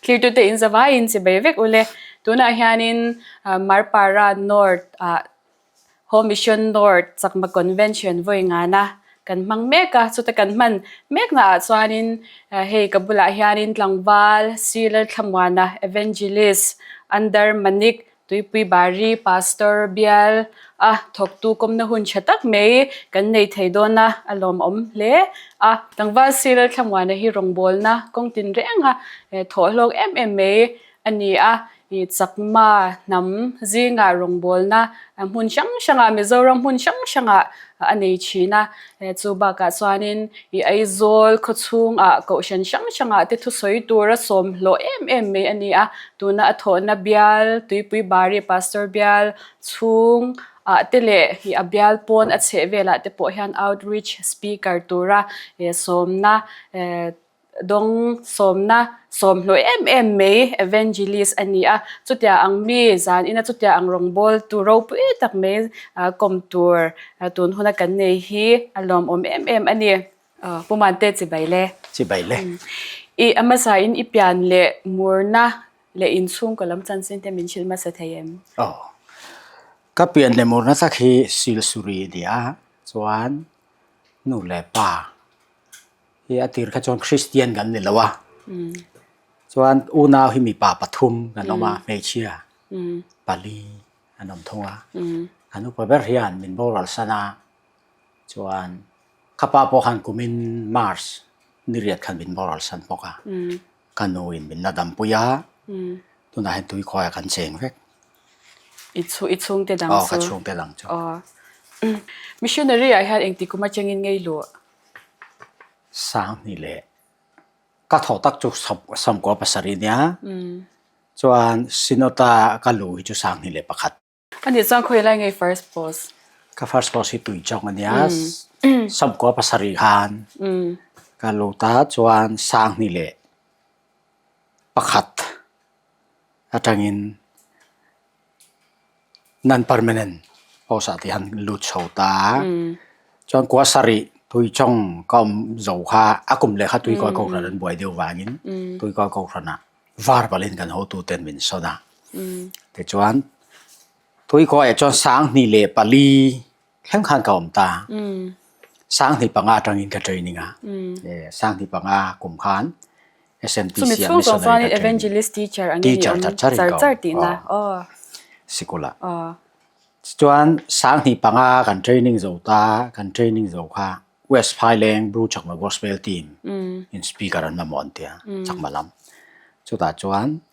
Thlirtute in zavaiin chibai vek ule. Tunah hianin Marpara North ah Home Mission North Chakma Convention vawi ngana kan hmang mek a, chuta kan hman mekna ah chuanin hei ka bulah hianin tlangval Sri Lalthlamuana Evangelist Under Manik Tuipui Bari Pastor bial a thawktu kawmna hun tha tak mai kan nei thei dawn a, a lawmawm hle a. Tlangval Sri Lalthlamuana hi rawngbawlna kawng tin reng a thawh hlawk em em mai a ni a. I Chakma hnam zingah rawngbawlna hmun hrang hrangah Mizoram hmun hrang hrangah a nei thin a. Chu bakah chuanin i Aizawl khawchhungah kohhran hrang hrangah te thusawi tura sawm hlawh em em mai a ni a. Tuna a thawhna bial Tuipui Bari Pastor bial chhung ah te leh i a bial pawn a chheh velah te pawh hian outreach speaker tura sawmna Dawng sawmna sawm hlawh em em mai evangelist a ni a, chutia ang mi zan ina chutia ang rawngbawltu ropui tak mai kawm tur tun huna kan nei hi a lawmawm em em a ni. Pu Mante chibai le. Chibai le. I a hmasain i pian leh murna leh inchhungkaw lam chanchin te min hrilh hmasa thei em? Aw. Ka pian leh murna tak hi Silsuri a ni a, chuan nu leh pa Hi a tir kha chuan Kristian kan ni lo a, chuan unau hi mipa pathum kan awm a, hmeichhia pali an awm thung a, kan upa ber hian min boral san a, chuan ka pa pawh khan kumin March ni riat khan min boral san bawk a, ka nu in min la dampui a, tunah hian tuikhuaiah kan cheng vek. I chhu i chhungte dang chu. Aw ka chhungte dang chu. Aw missionary ah hian engti kum atangin ngei luh? Sanghnih leh ka thawh tak chu sawmkua pasarih nia chuan Synod-a ka luh hi chu sanghnih leh pakhat. Ani chuan khawi lai nge first post? Ka first post hi Tuichawng a nia, sawmkua pasarih khan ka lut a chuan sanghnih leh pakhat atangin Non-permanent post ah te hian lut chho ta a, chuan kua sarih Tuichawng ka awm zo kha a kum leh kha Tuikawi Kohhran an buai deuh vangin Tuikawi Kohhran ah var palin kan hotu ten min sawn a, tichuan Tuikawi ah chuan Sanghnih leh pali thleng khan ka awm ta, Sanghnih panga atangin ka training a, Sanghnih panga kum khan SMTC Chumi ah chhung zawng missionary chuan ka training. Evangelist teacher angin i Teacher awm char charin char ka char awm tihna aw aw. Sikul ah. Aw. Chuan Sanghnih panga kan training zo ta, kan training zo kha West Phaileng Bru Chakma Gospel Team in speaker an mamawh an tia Chakma lam. Chutah chuan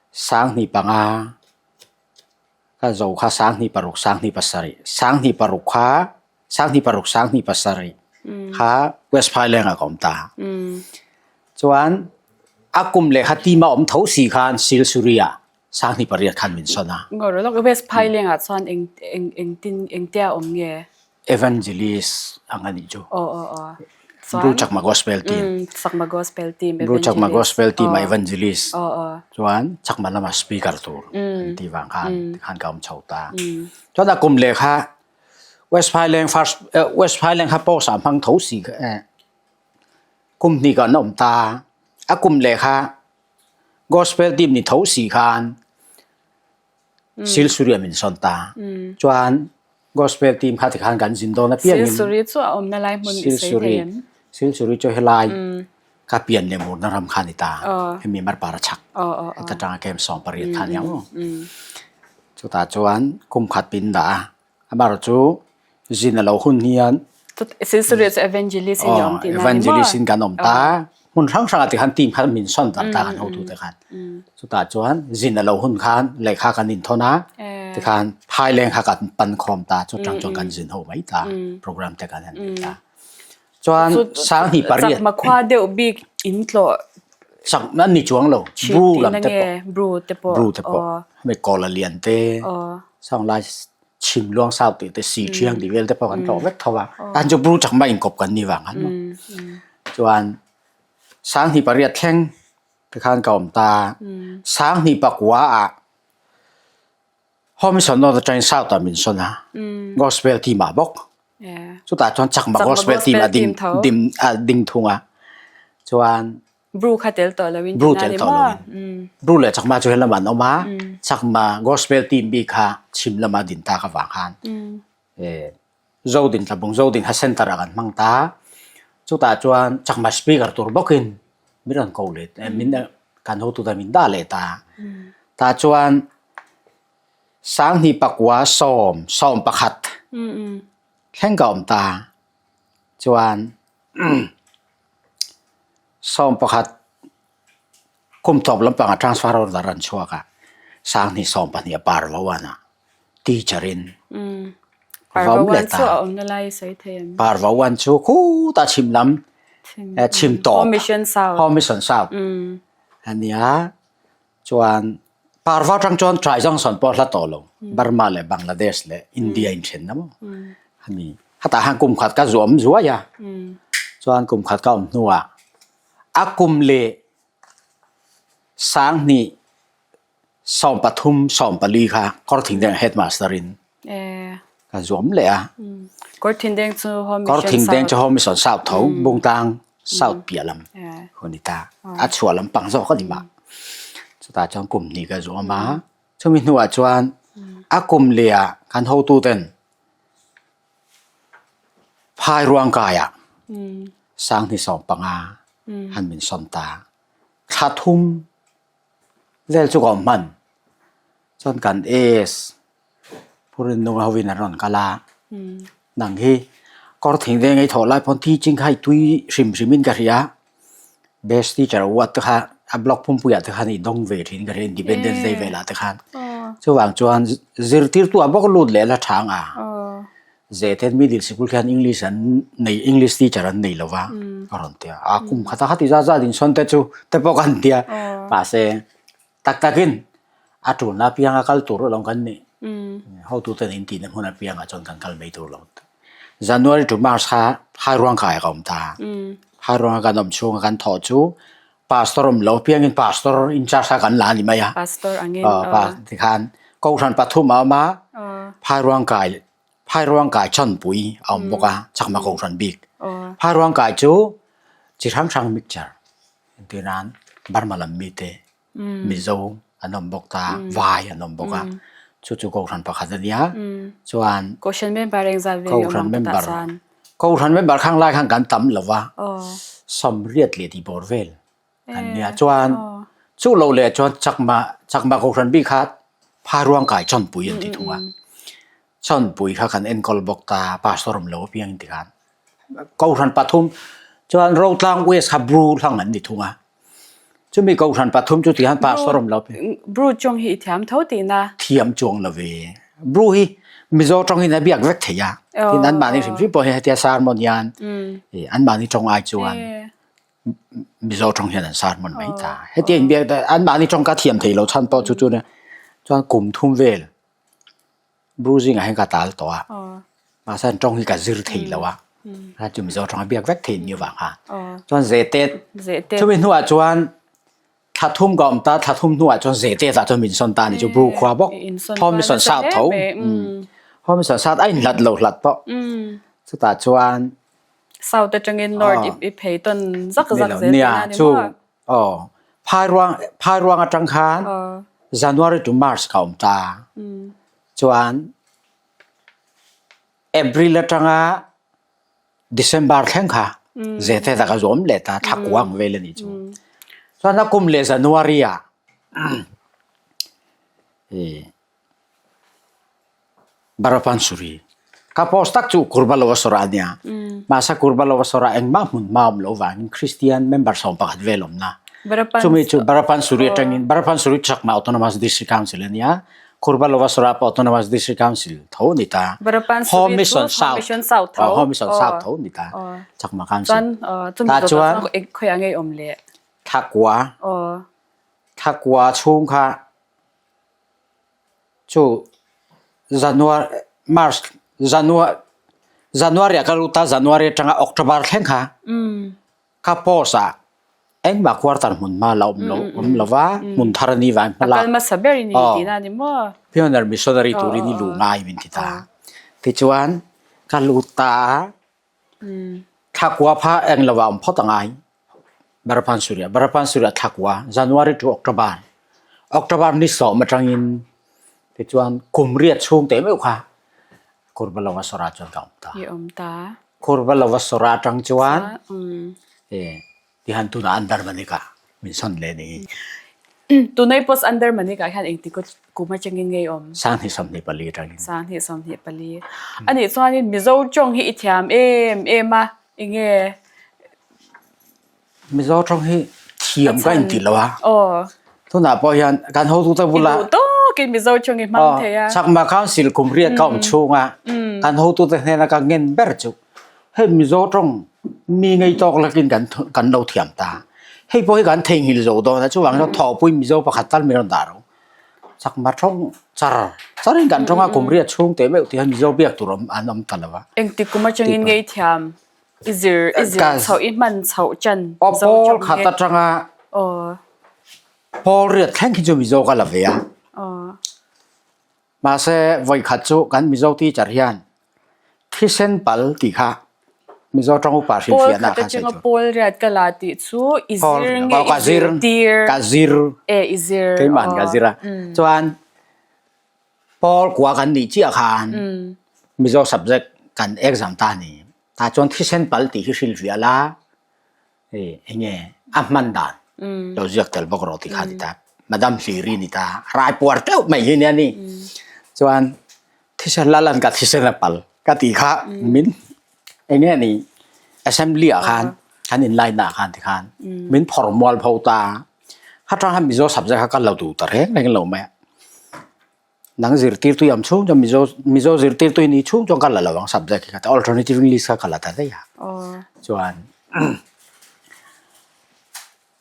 Sanghnih panga ka zo kha Sanghnih paruk Sanghnih pasarih Sanghnih paruk kha Sanghnih paruk Sanghnih pasarih kha West Phaileng ah ka awm ta. Chuan a kum leh kha team a awm tho si khan Silsuri ah Sanghnih pariat khan min sawn a. Ngawr lawk West Phaileng ah chuan eng eng engtin engtia awm nge? Evangelist ang a nih chu. Aw aw aw. Bru Chakma Gospel Team. Chakma Gospel Team Bru Chakma Gospel Team a Evangelist. Aw aw. Chuan Chakma lama speaker tur an tih vang khan tikhan ka awm chho ta. Chuan a kum leh kha West Phaileng first West Phaileng kha post ah hmang tho si kum hnih kan awm ta. A kum leh kha Gospel Team ni tho si khan Silsuri ah min sawn ta. Chuan Gospel team kha tikhan kan zin dawn apiangin Silsuri chu a awmna lai hmun i sawi thei em? Silsuri chu helai ka pian leh murna ram kha a ni ta. Hemi Marpara chhak heta tanga camp 18 kha a ni ang aw. Chutah chuan kum khat pin dah a, amaherawhchu zin a lo hun hian Silsuri chu evangelist in i awm tihna a ni maw? Evangelist in kan awm ta. Hmun hrang hrangah tikhan team khan min sawn darh ta kan hotute khan. Chutah chuan zin a lo hun khan lehkha kan inthawn a, tikhan phaileng kha kan pan khawm ta, chutang chuan kan zin ho mai ta, program te kan han nei ta. Chuan Sanghnih pariat. Chakma khua deuh bik in tlawh. Chakma an ni chuang lo, Bru lam te pawh. Bru te pawh. Bru te pawh. Hemi Kawla lian te, Sanglai chhim luang sau tih te si thiang tih vel te pawh kan tlawh vek tho a tan chu bru chakma inkawp kan ni vang han maw chuan sanghnih pariat thleng tikhan ka awm ta sanghnih pakua ah home sawn nawt atangin south ah min sawn a gospel team ah bawk chutah chuan chakma gospel team a ding dim a ding thung a chuan. Bru kha tel tawh loin Bru tel tawh loin. Bru leh Chakma chu helam an awm a, Chakma gospel team bik kha chhim lama din tak avang khan Zodin Tlabung Zodin kha center ah kan hmang ta. Chutah chuan Chakma speaker tur bawkin min rawn ko leh min kan hotu ten min dah leh ta. Tah chuan 2009 sawm sawm pakhat thleng ka awm ta. Chuan 11 kum tawp lampangah transfer order an chhuak a, 2022 a par vo an a teacher in va awm leh ta. Par vo an chu khutah chhim lam chhim tawp Home Mission South a nia. Chuan Parva atang chuan Trai Junction pawh a hla tawh lo. Burma leh Bangladesh leh India inthen na maw? Hemi hetah hian kum khat ka zuam zuai a. Chuan kum khat ka awm hnuah a kum leh 20 13 14 kha Kawrthingdeng headmaster in ka zuam leh a. Kawrthingdeng chu Home Mission South. Kawrthingdeng chu Home Mission South tho Bungtlang South piah lam hu ni ta. A chhuah lampang zawk a ni mah. Chutah chuan kum hnih ka zuam a. Chumi hnuah chuan a kum leh ah kan hotu ten phai ruang kai ah 2015 han min sawn ta. Thla thum vel chu ka awm hman. Chuan kan AS Pu Rinlunga hovin an rawn kal a, nang hi kawr thing veng ei thawh lai pawn teaching kha i tui hrim hrim in ka hria, best teacher award te kha a block pumpuiah te khan i dawng ve thin ka hria independence day velah te khan chuvang chuan zirtirtu ah bawk lut leh la chang a, Zeten middle sikul khian English an nei English teacher an nei lova a rawn ti a, a kum khat a khati zat zat insawn te chu te pawh kan tia mahse Tak takin a tulna apianga kal tur alawm kan nih. Hotuten in tihna hmun apiangah chuan kan kal mai tur lo. January to March kha Hairuangkai ka awm ta. Hairuanga kan awm chhunga kan thawh chu pastor awm lo apiangin pastor in charge kha kan la a ni mai a. Pastor angin. Tikhan Kohhran pathum a awm a, Phairuangkai Phairuangkai chanpui a awm bawk a, Chakma Kohhran bik. Phairuangkai chu chi hrang hrang mixture Entirnan Burma lam mite Mizo an awm bawk ta, Vai an awm bawk a, chu chu Kohhran pakhat a nia. Chuan Kohhran member engzat vel i awm ang tah chuan? Kohhran member khang lai khan kan tam lo va, 80 leh tih bawr vel kan nia. Chuan chu lo leh chuan Chakma Chakma Kohhran bik kha Pharuang kai Chawnpui an ti thung a. Chawnpui kha kan enkawl bawk ta, Pastor awm lo apiang ti khan. Kohhran pathum chuan Rotlang West kha Bru hlang an ni thung a. Chumi Kohhran pathum chu tihian Pastor awm lo. Bru tawng hi i thiam tho tihna? Thiam chuang lo ve. Bru hi Mizo tawngin a biak vek thei a. Tin anmahni hrim hrim pawh hi hetia sermon hian anmahni tawng ai chuan Mizo tawng hian an sermon mai ta. Hetia inbiak anmahni tawng ka thiam thei lo chhan pawh chu chu nia chuan kum thum vel Bru zingah hian ka tal tawh a, mahse an tawng hi ka zir thei lo a, a chu Mizo tawng a biak vek thei ni vang kha. Chuan Zetet, chumi hnuah chuan thla thum ka awm ta, thla thum hnuah chuan Zetet ah chuan min sawn ta a ni chu Bru khua bawk, Home Mission South tho, Home Mission South a inhlat lo hlat pawh, chutah chuan South atangin North i phei tawn zak zak zel tihna a ni maw? Aw, Phairuang Phairuang atang khan January to March ka awm ta. Chuan April atanga December thleng kha zete tak a zawm leh ta thla kuang vel a nih chu. Chuan a kum leh January ah Barapansuri ka post tak chu Kurbalawasawra a nia. Mahse Kurbalawasawra engmah hmun hma awm lo vangin Christian member 11 vel awmna. Chumi chu Barapansuri atangin Barapansuri Chakma Autonomous District Council a nia. Kurbalawasawra pawh Autonomous District Council tho a ni ta. Home Mission South Home Mission South tho a ni ta. Chakma Council. Tah chuan Thakua Thakua chhung kha Chu January March January January ah ka lut a January atanga October thleng kha ka post ah engmah quarter hmun hma la awm lo awm lo va hmun thar a ni vang hma la kal hmasa ber i ni tihna a ni maw pioneer missionary turin i luh ngai min ti ta tichuan ka lut ta a Thla kua pha eng lo a awm phawt a ngai. Barapansuri ah Barapansuri ah thlakua January to October October ni sawm atangin tichuan kum riat chhung teh meuh kha Kurbalovasora chuan ka awm ta. I awm ta. Kurbalovasora atang chuan tihan tunah Andarmanik ah min sawn leh ni. Tunai post Andarmanik ah hian engti kum atangin nge i awm? 2024 atangin. 2024. Anih chuanin Mizo tawng hi i thiam em em a. Enge? Mizo tawng hi thiam ka inti lo a. Aw. Tunah pawh hian kan hotute bula. I duh tawkin Mizo tawng i hmang thei a. Chakma Council kum riat ka awm chhung a, kan hotute hnena ka ngen ber chu hei Mizo tawng mi ngei tawk lakin kan kan lo thiam ta. Hei pawh hi kan theihnghilh zo dawn a, chuvang chuan thawhpui Mizo pakhat tal min rawn dah ro. Chakma tawng char charin kan tawng a kum riat chhung teh meuh tih hian Mizo biak tur awm an awm ta lo a. Engtik kum atangin ngei thiam I zir i zir chhoh i hman chhoh chan Aw pawl khat atanga pawl riat thleng khi chu Mizo ka la ve a. Mahse vawi khat chu kan Mizo teacher hian thisen pal tih kha Mizo tawng upa hrilhfiahna khan sawi chu. Pawl riat ka la tih chu i zir nge i zir tir? Ka zir. E i zir. Keimah ka zir a. Chuan Pawl kua kan nih chiah khan Mizo subject kan exam ta a ni. Tah chuan thisen pal tih hi hrilhfiah la, eng nge a hman dan lo ziak tel bawk rawh tih kha a ti ta. Madam Hliri a ni ta, rai puar teuh mai hi nia ni. Chuan thisen lal an ka thisen a pal ka tih kha min eng nge ni assembly ah khan kan inline ah khan tikhan min phawrh mual pho ta. Khatang khan Mizo subject kha ka lo duh ta reng reng lo mai a. Nang zirtirtu i awm chhung chuan Mizo Mizo zirtirtu i nih chhung chuan ka la lo ang subject hi ka ti alternative English kha ka la ta daih a. Chuan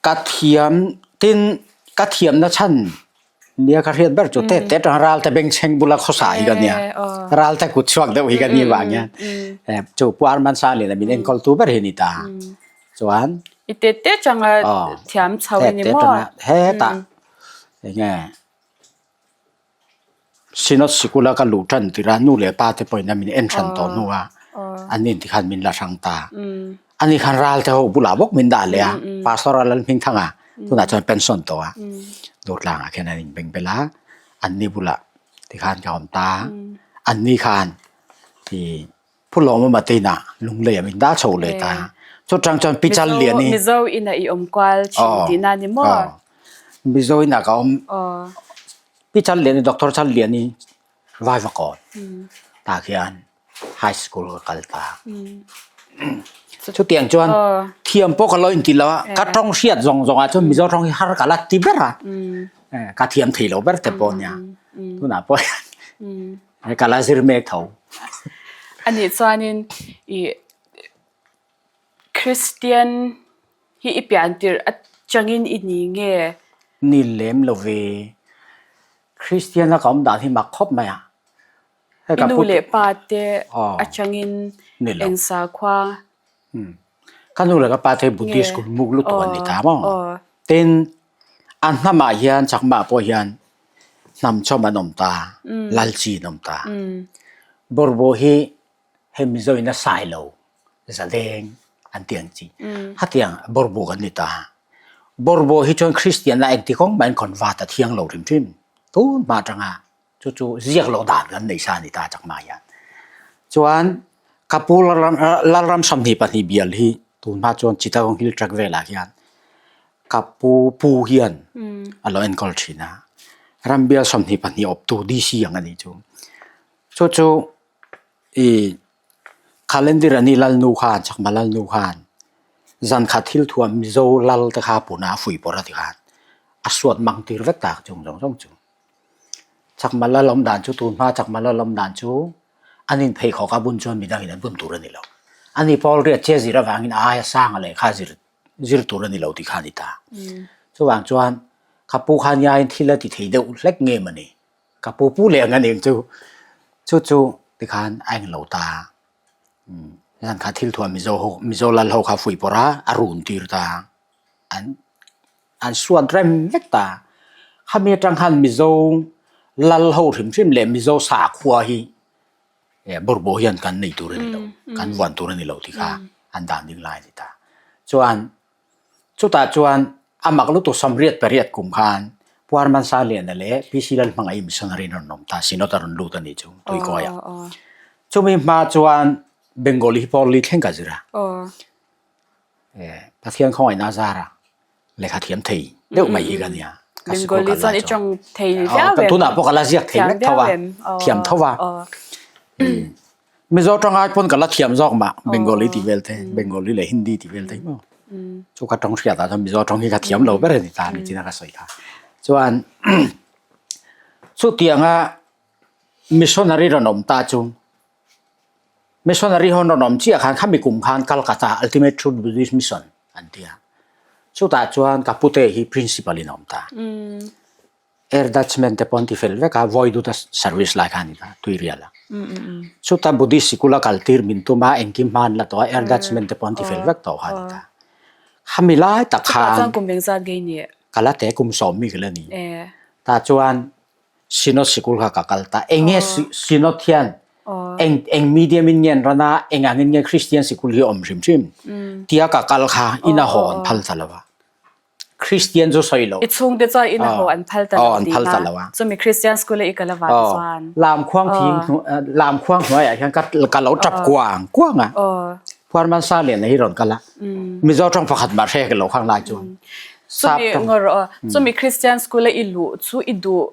ka thiam tin ka thiamna chhan nia ka hriat ber chu te te atanga ral te bengchheng bula khawsa hi ka nia. Ral te kut chhuak deuh hi ka nih vang hian chu Pu Arman Sangli min enkawl tu ber hi a ni ta. Chuan I te te atanga thiam chho i ni maw? Hetah eng nge Synod sikula ka luh tan tir a nu leh pa te pawhin a min en hran tawh hnu a an nin tikhan min la hrang ta. Ani khan ral te ho bulah bawk min dah leh a Pastor a Lalhmingthanga tunah chuan pension tawh a Durtlangah khian an inbeng bel a anni bulah tikhan ka awm ta anni khan ih Pu Lawmawma te inah Lunglei ah min dah chho leh ta. Chutang chuan Pi Chal Lian i. Mizo inah i awm kual thin tihna ni maw? Mizo inah ka awm. Pi Chal Lian i Doctor Chal Lian i Vaivakawn tah khian High School ka kal ta. Chutiang chuan thiam pawh ka lo inti lo a, ka tawng hriat zawng zawng ah chuan Mizo tawng hi har ka la ti ber a. Ka thiam thei lo ber te pawh nia. Tunah pawh hian Ka la zir mek tho. Anih chuanin i Kristian hi i pian tirh atangin i ni nge? Ni lem lo ve. Kristian a ka awm dan hi mak khawp mai a. I nu leh pa te atangin eng sakhua? Ka nu leh ka pa te hi Buddhist kut muk lutuk an ni ta maw? Tin, a hnamah hian chakmah pawh hian hnam chawm an awm ta, lalchi an awm ta. Bawrhbawh hi hei Mizo in a sai lo, zaleng an ti ang chi. Hatiang bawrhbawh kan ni ta. Bawrhbawh hi chuan Kristian a engti kawng mah in convert a thiang lo hrim hrim. Tun hma atanga Chu chu ziak loh dan kan nei sa a ni ta chakma hian. Chuan ka pu Lalram 22 bial hi tunhma chuan Chittagong Hill Tract velah hian ka pu pu hian a lo enkawl thin a. Ram bial 22 awptu DC ang a nih chu. Chu chu ih Khalendir a ni Lalnu khan chakma Lalnu khan zan khat thil thuam Mizo lal te kha puna a fuihpawrh a ti khan a suat mang tir vek tak chung zawng zawng chu. Chakma lal awm dan chu tun hma chakma lal awm dan chu an in pheikhawk a bun chuan midang in an bun tur a ni lo. Ani Paul riat che zir avangin a aia sanga lehkha zir zir tur a ni lo tih kha a ni ta. Chuvang chuan ka pu khan iaiin thil a ti thei deuh hlek nge mawni ka pu pu leh ang a ning chu chu chu tikhan a eng lo ta. Zan kha thil thuah Mizo ho Mizo lal ho kha fuihpawrh a a run tir ta an An suat rem vek ta. Khami atang khan Mizo lal ho hrim hrim leh Mizo sakhua hi bawrhbawh hian kan nei tur a ni lo, kan vuan tur a ni lo tih kha an dan ding lai a ni ta. Chuan. Chutah chuan a mak lutuk samriat pariat kum khan Puarman Saliana leh PC Lalhmangaih missionary an rawn awm ta, Synod a rawn lut a nih chu Tuikawiah. Chumi hma chuan Bengali hi pawl li thleng ka zir a. Pathian khawngaihna a zar a, lehkha thiam thei deuh mai hi ka nia. Ka sikul Bengali kal chuan lai i chuan. tawng thei viau em? Tunah pawh ka la ziak thei Thiam vek tho viau a, em? thiam tho a. Mizo tawng ai pawn ka la thiam zawk mah Bengali tih vel te, Bengali leh Hindi tih vel te hi maw. Chu ka tawng hriat ah chuan Mizo tawng hi ka thiam lo ber a ni ta ni chin a ka sawi kha. Chuan chutianga missionary rawn awm ta chu missionary ho rawn awm chiah khan khami kum khan Calcutta Ultimate Truth Buddhist Mission an ti a. Chutah chuan ka pute hi principal in a awm ta. Air Dutchman te pawh an ti fel vek a, vawi dut a service lai kha a ni ta, Tuirial a. Chuta Buddhist sikul a kal tir min tum a, engkim hma an la tawh a, Air Dutchman te pawh an ti fel vek tawh kha a ni ta. Khami lai tak Chutah khan chuan kum engzat nge i nih? Ka la te kum sawm mi ka la ni. Tah chuan Synod sikul kha ka kal ta. Eng nge Synod hian eng eng medium in nge an run a, eng angin nge Christian sikul hi a awm hrim hrim tia ka kal kha in a haw an phal ta lo a. Christian chu sawi lo. I chhungte chuan in a haw an phal ta lo tihna. Chumi Christian school a i kal avang chuan. Lamkhuang thing lamkhuang hnuaiah hian ka ka lo tap kuang kuang a. Phuarman sa lian hi rawn kal a. Mizo tawng pakhat mah hre ka lo khang lai chuan. Chumi ngawr aw chumi Christian school a i luh chu i duh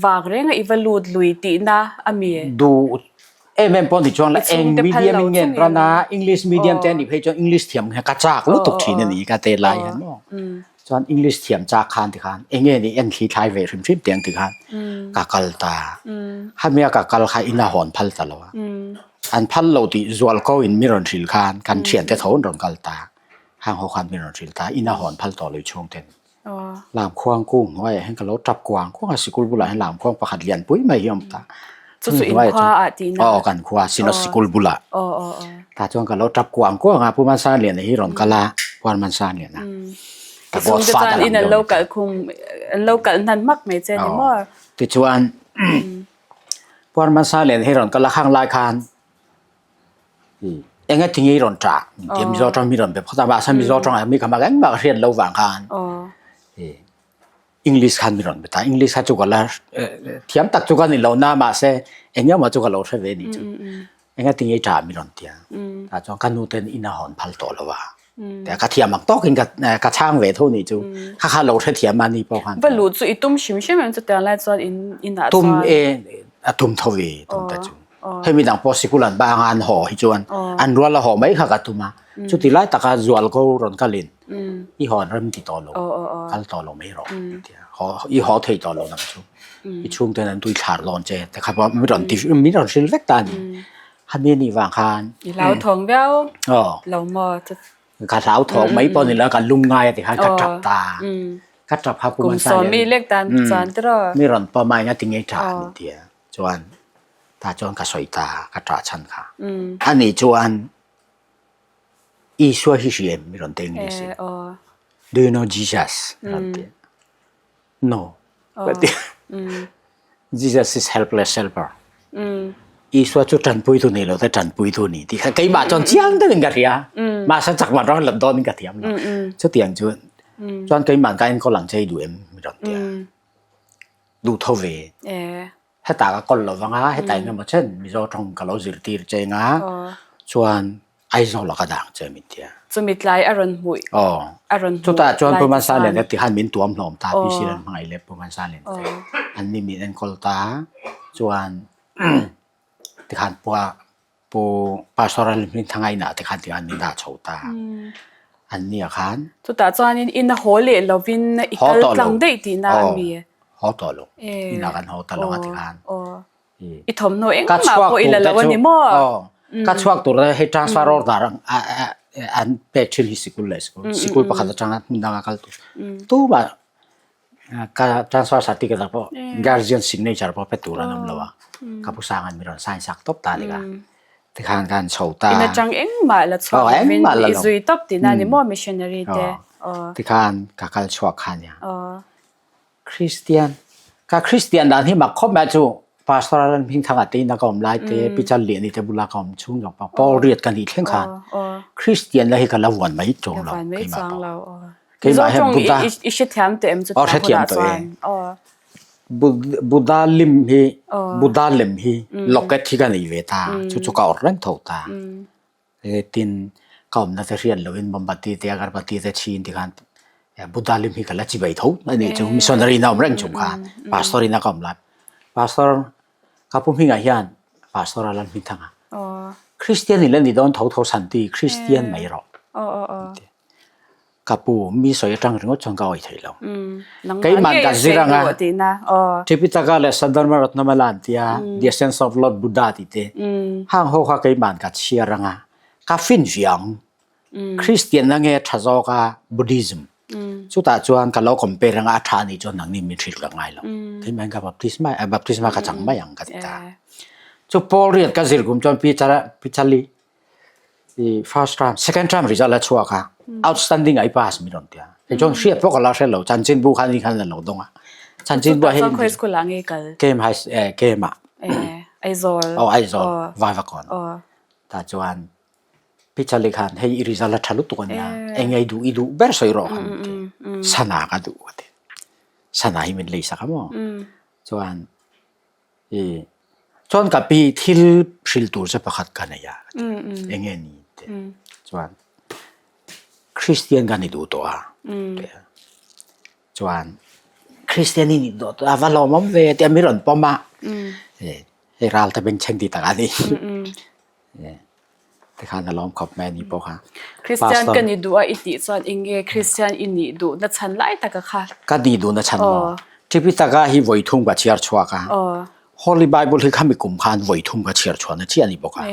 Vang reng a i va lut lui tihna a mi? Duh em em pawh ni chuan la eng medium in nge an run a, English medium te a nih phei chuan English thiam kha ka chak lutuk thin a ni ka te lai hian maw. Chuan English thiam chak khan tikhan eng nge ni en thli thlai ve hrim hrim tiang tikhan ka kal ta. Khami a ka kal kha in a hawn phal ta lo a. An phal lo tih zual ko in mi rawn hrilh khan kan thiante tho an rawn kal ta. Hang ho khan mi rawn hrilh ta, in a hawn phal tawh lo i chhung ten. Lamkhuang kung hnuaiah hian ka lo tap kuang kuang a, sikul bulah hian lamkhuang pakhat lian pui mai hi a awm ta. Chu chu in khua ah tihna? Aw kan khua Synod sikul bulah. Tah chuan ka lo tap kuang kuang a, Pu Mansangliana hi rawn kal a, Pu Mansangliana. Ka godfather ang deuh a ni ta. An lo kalh hnan hmak mai che ni maw? Tichuan Pu Mansangliana hi rawn kal a, khang lai khan Eng a ti nge i rawn ṭah? Tia Mizo ṭawng mi rawn be phawt a, mahse Mizo ṭawng ah mi kha mak engmah ka hriat lo vang khan English khan mi rawn be ta. English kha chu ka la thiam tak chu ka ni lo na mahse eng emaw chu ka lo hre ve a nih chu. Eng a ti nge i ṭah mi rawn ti a, tah chuan ka nu ten in a hawn phal tawh lo a. Tia ka thiam ang tawkin ka ka chhang ve tho nih chu. Kha kha lo hrethiam a ni pawh khan. Va luh chu i tum hrim hrim em chutiang lai chuan in inah chuan. Tum e a tum tho ve tum ta chu. Hemi dang pawh sikul an bang a an haw hi chuan an rual a haw mai kha ka tum a. Chuti lai taka zual ko rawn kalin i hawn rem ti tawh lo kal tawh lo mai rawh tia haw i haw thei tawh lo nang chu. I chhungten an tui thlar dawn che te kha pawh min rawn ti min rawn hrilh vek ta a ni. Khami anih vang khan. I hlauthawng viau lo maw? Ka hlauthawng mai pawh ni lo, ka lung ngai a ti khan ka tap ta. Ka tap kha kum sawmi lek tan chuan tiraw? Mi rawn pawm a enga tinge tah min ti a. Chuan tah chuan ka sawi ta, ka tah chhan kha. Ani chuan Isua hi hria em mi rawn ti English in. Do you know Jesus? Rawn ti. No. Ka ti. Jesus is helpless helper. Isua chu tanpuitu nei lo te tanpuitu ni ti kha keimah chuan chiang deuhin ka hria. Mahse chakma rawng lat dawnin ka thiam lo. Chutiang chu chuan keimah ka enkawl ang che i duh em mi rawn ti a. Duh tho ve. Hetah ka kawl lo vang a, hetah engemaw chen Mizo tawng ka lo zirtir che anga chuan Aizawl ah ka dang che min ti a. Chumi tlai a rawn hmuh a rawn hmuh Chutah chuan Pu Mansa Lian ti khan min tuam hlawm ta PC ran hmangaih leh Pu Mansa Lian te an ni min enkawl ta chuan tikhan pua Pu Pastor Lalhmingthanga inah te khan tikhan min dah chho ta an ni ah khan. Chutah chuanin in a haw leh lovin i kal tlang daih tihna a mi? Haw tawh lo inah kan haw ta lo a tikhan. I thawmhnaw engmah pawh i la lo a ni maw? Ka chhuak tur hei transfer order an pek thin hi sikul leh sikul sikul pakhat atanga hmun danga kal tur tumah ka transfer certificate ah pawh guardian signature pawh pe tur an awm lo a ka pu sang an mi rawn sign sak tawp ta a ni ka tikhan ka han chho ta In atang engmah la chhuak lovin i zui tawp tihna a ni maw missionary te tikhan ka kal chhuak kha ania. Kristian, Ka Kristian dan hi mak khawp mai chu Pastor a ran hming thangah te ina ka awm lai te, Pi Chal Liani te bula ka awm chhung zawng pawh Paul riat ka nih thleng khan Kristian la hi ka la vuan mai chuang lo keimah pawh. Keimah hian Buddha i hrethiam tawh em chu aw hrethiam tawh e. Buddha lim hi Buddha lem hi locket hi ka nei ve ta chu chu ka awrh reng tho ta. Tin ka awmna te hriat loin mombati te agarbati te chhin tikhan Buddha lim hi ka la chibai tho a nih chu missionary na awm reng chung khan pastor in a ka awm lai. Pastor ka pu hmingah hian pastor a lan hming thang a. Christian in la ni dawn tho tho Santi Christian mai rawh. Ka pu mi sawi atang ringawt chuan ka awih thei lo. Keimah ka zir anga Tripitaka leh Sadharma Ratnamala an tia The Essence of Lord Buddha tih te hang ho kha keimah ka chhiar anga ka fin viang Christian na nge tha zawk a Buddhism chutah chuan ka lo compare anga a tha anih chuan nangni min hrilh ka ngai lo. Keimah ka baptisma baptisma ka chang mai ang ka ti ta. Chu Paul riat ka zir kum chuan Pi Chali i first term second term result a chhuak a outstanding ai pass mi rawn tia kei chuan hriat pawh ka la hre lo chanchin bu khan ni khan a lo dawng a chanchin bu ah hei khawi school ah nge kal KM high eh KM ah eh Aizawl oh Aizawl Vaivakawn tah chuan Pichali khan hei i result a tha lutuk ania eng nge i duh i duh ber sawi rawh khan ti sana ka duh ka ti sana hi min lei sak a maw chuan I chuan ka pi thil hrilh tur che pakhat ka nei a ka ti. Eng nge ni te chuan Christian ka ni duh tawh a ti a. Chuan Christian i ni duh tawh a va lawmawm ve tia mi rawn pawm a. Hei ral te bengchheng ti tak a ni. Tikhan a lawm khawp mai a ni pawh kha. Christian ka ni duh a i tih chuan eng nge Christian i nih duh na chhan lai taka kha? Ka nih duh na chhan maw? Tripitaka hi vawi thum ka chhiar chhuak a. Holy Bible hi khami kum khan vawi thum ka chhiar chhuah na chiah a ni bawk a.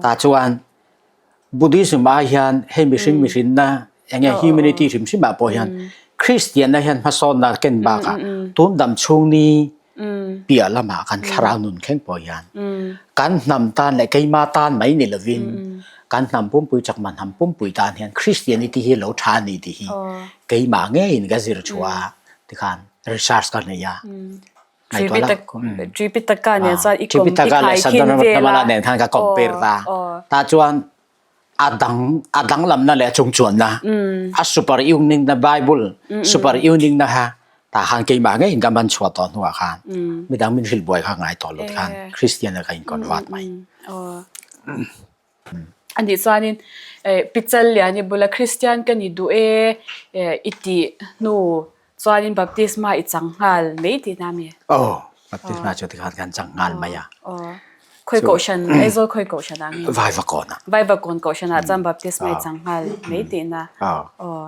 Tah chuan Buddhism ah hian hei mihring mihrinna eng nge humanity hrim hrim ah pawh hian Christian na hian hmasawnna ken bakah tun dam chhung ni piah lamah kan thlarau nun thleng pawh hian kan hnam tan leh keima tan mai ni lovin kan hnam pumpui chakma hnam pumpui tan hian Christianity hi lo tha a ni tih hi keimah ngeiin ka zir chhuah a tikhan research ka nei a. Tripitaka nen chuan i Tripitaka leh Sadhana nen khan ka compare ta. Tah chuan a dang a danglamna leh a chungchuanna a super unique na Bible super unique na kha tah khan keimah ngeiin ka man chhuah tawh hnuah khan midang min hrilh buai kha ngai tawh lo tikhan Christian ah ka in convert mai. Anih chuanin Pichal Liani bula Christian ka ni duh e i tih hnu Chuanin baptisma i chang nghal mai tihna mi? Aw, baptisma chu tikhan kan chang nghal mai a. Aw, khawi kohhran, Aizawl khawi kohhran ah nge? Vaivakawn ah. Vaivakawn kohhran ah chuan baptisma i chang nghal mai tihna. Aw. Aw,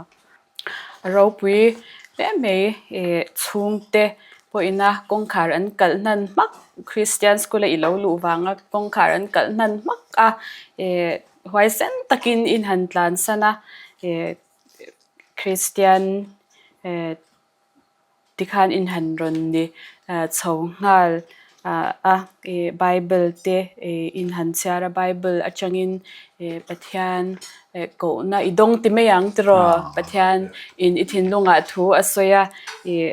a ropui hle mai i chhungte pawhina kawngkhar an kalh hnan hmak, Christian school a i lo luh vanga kawngkhar an kalh hnan hmak a, i huaisen takin in han tlansan a, i Kristian tikhan in han rawn ni chho nghal a ih bible te ih in han chhiar a bible atangin ih Pathian kohna i dawng ti mai ang tiraw Pathian in i thinlungah thu a sawi a ih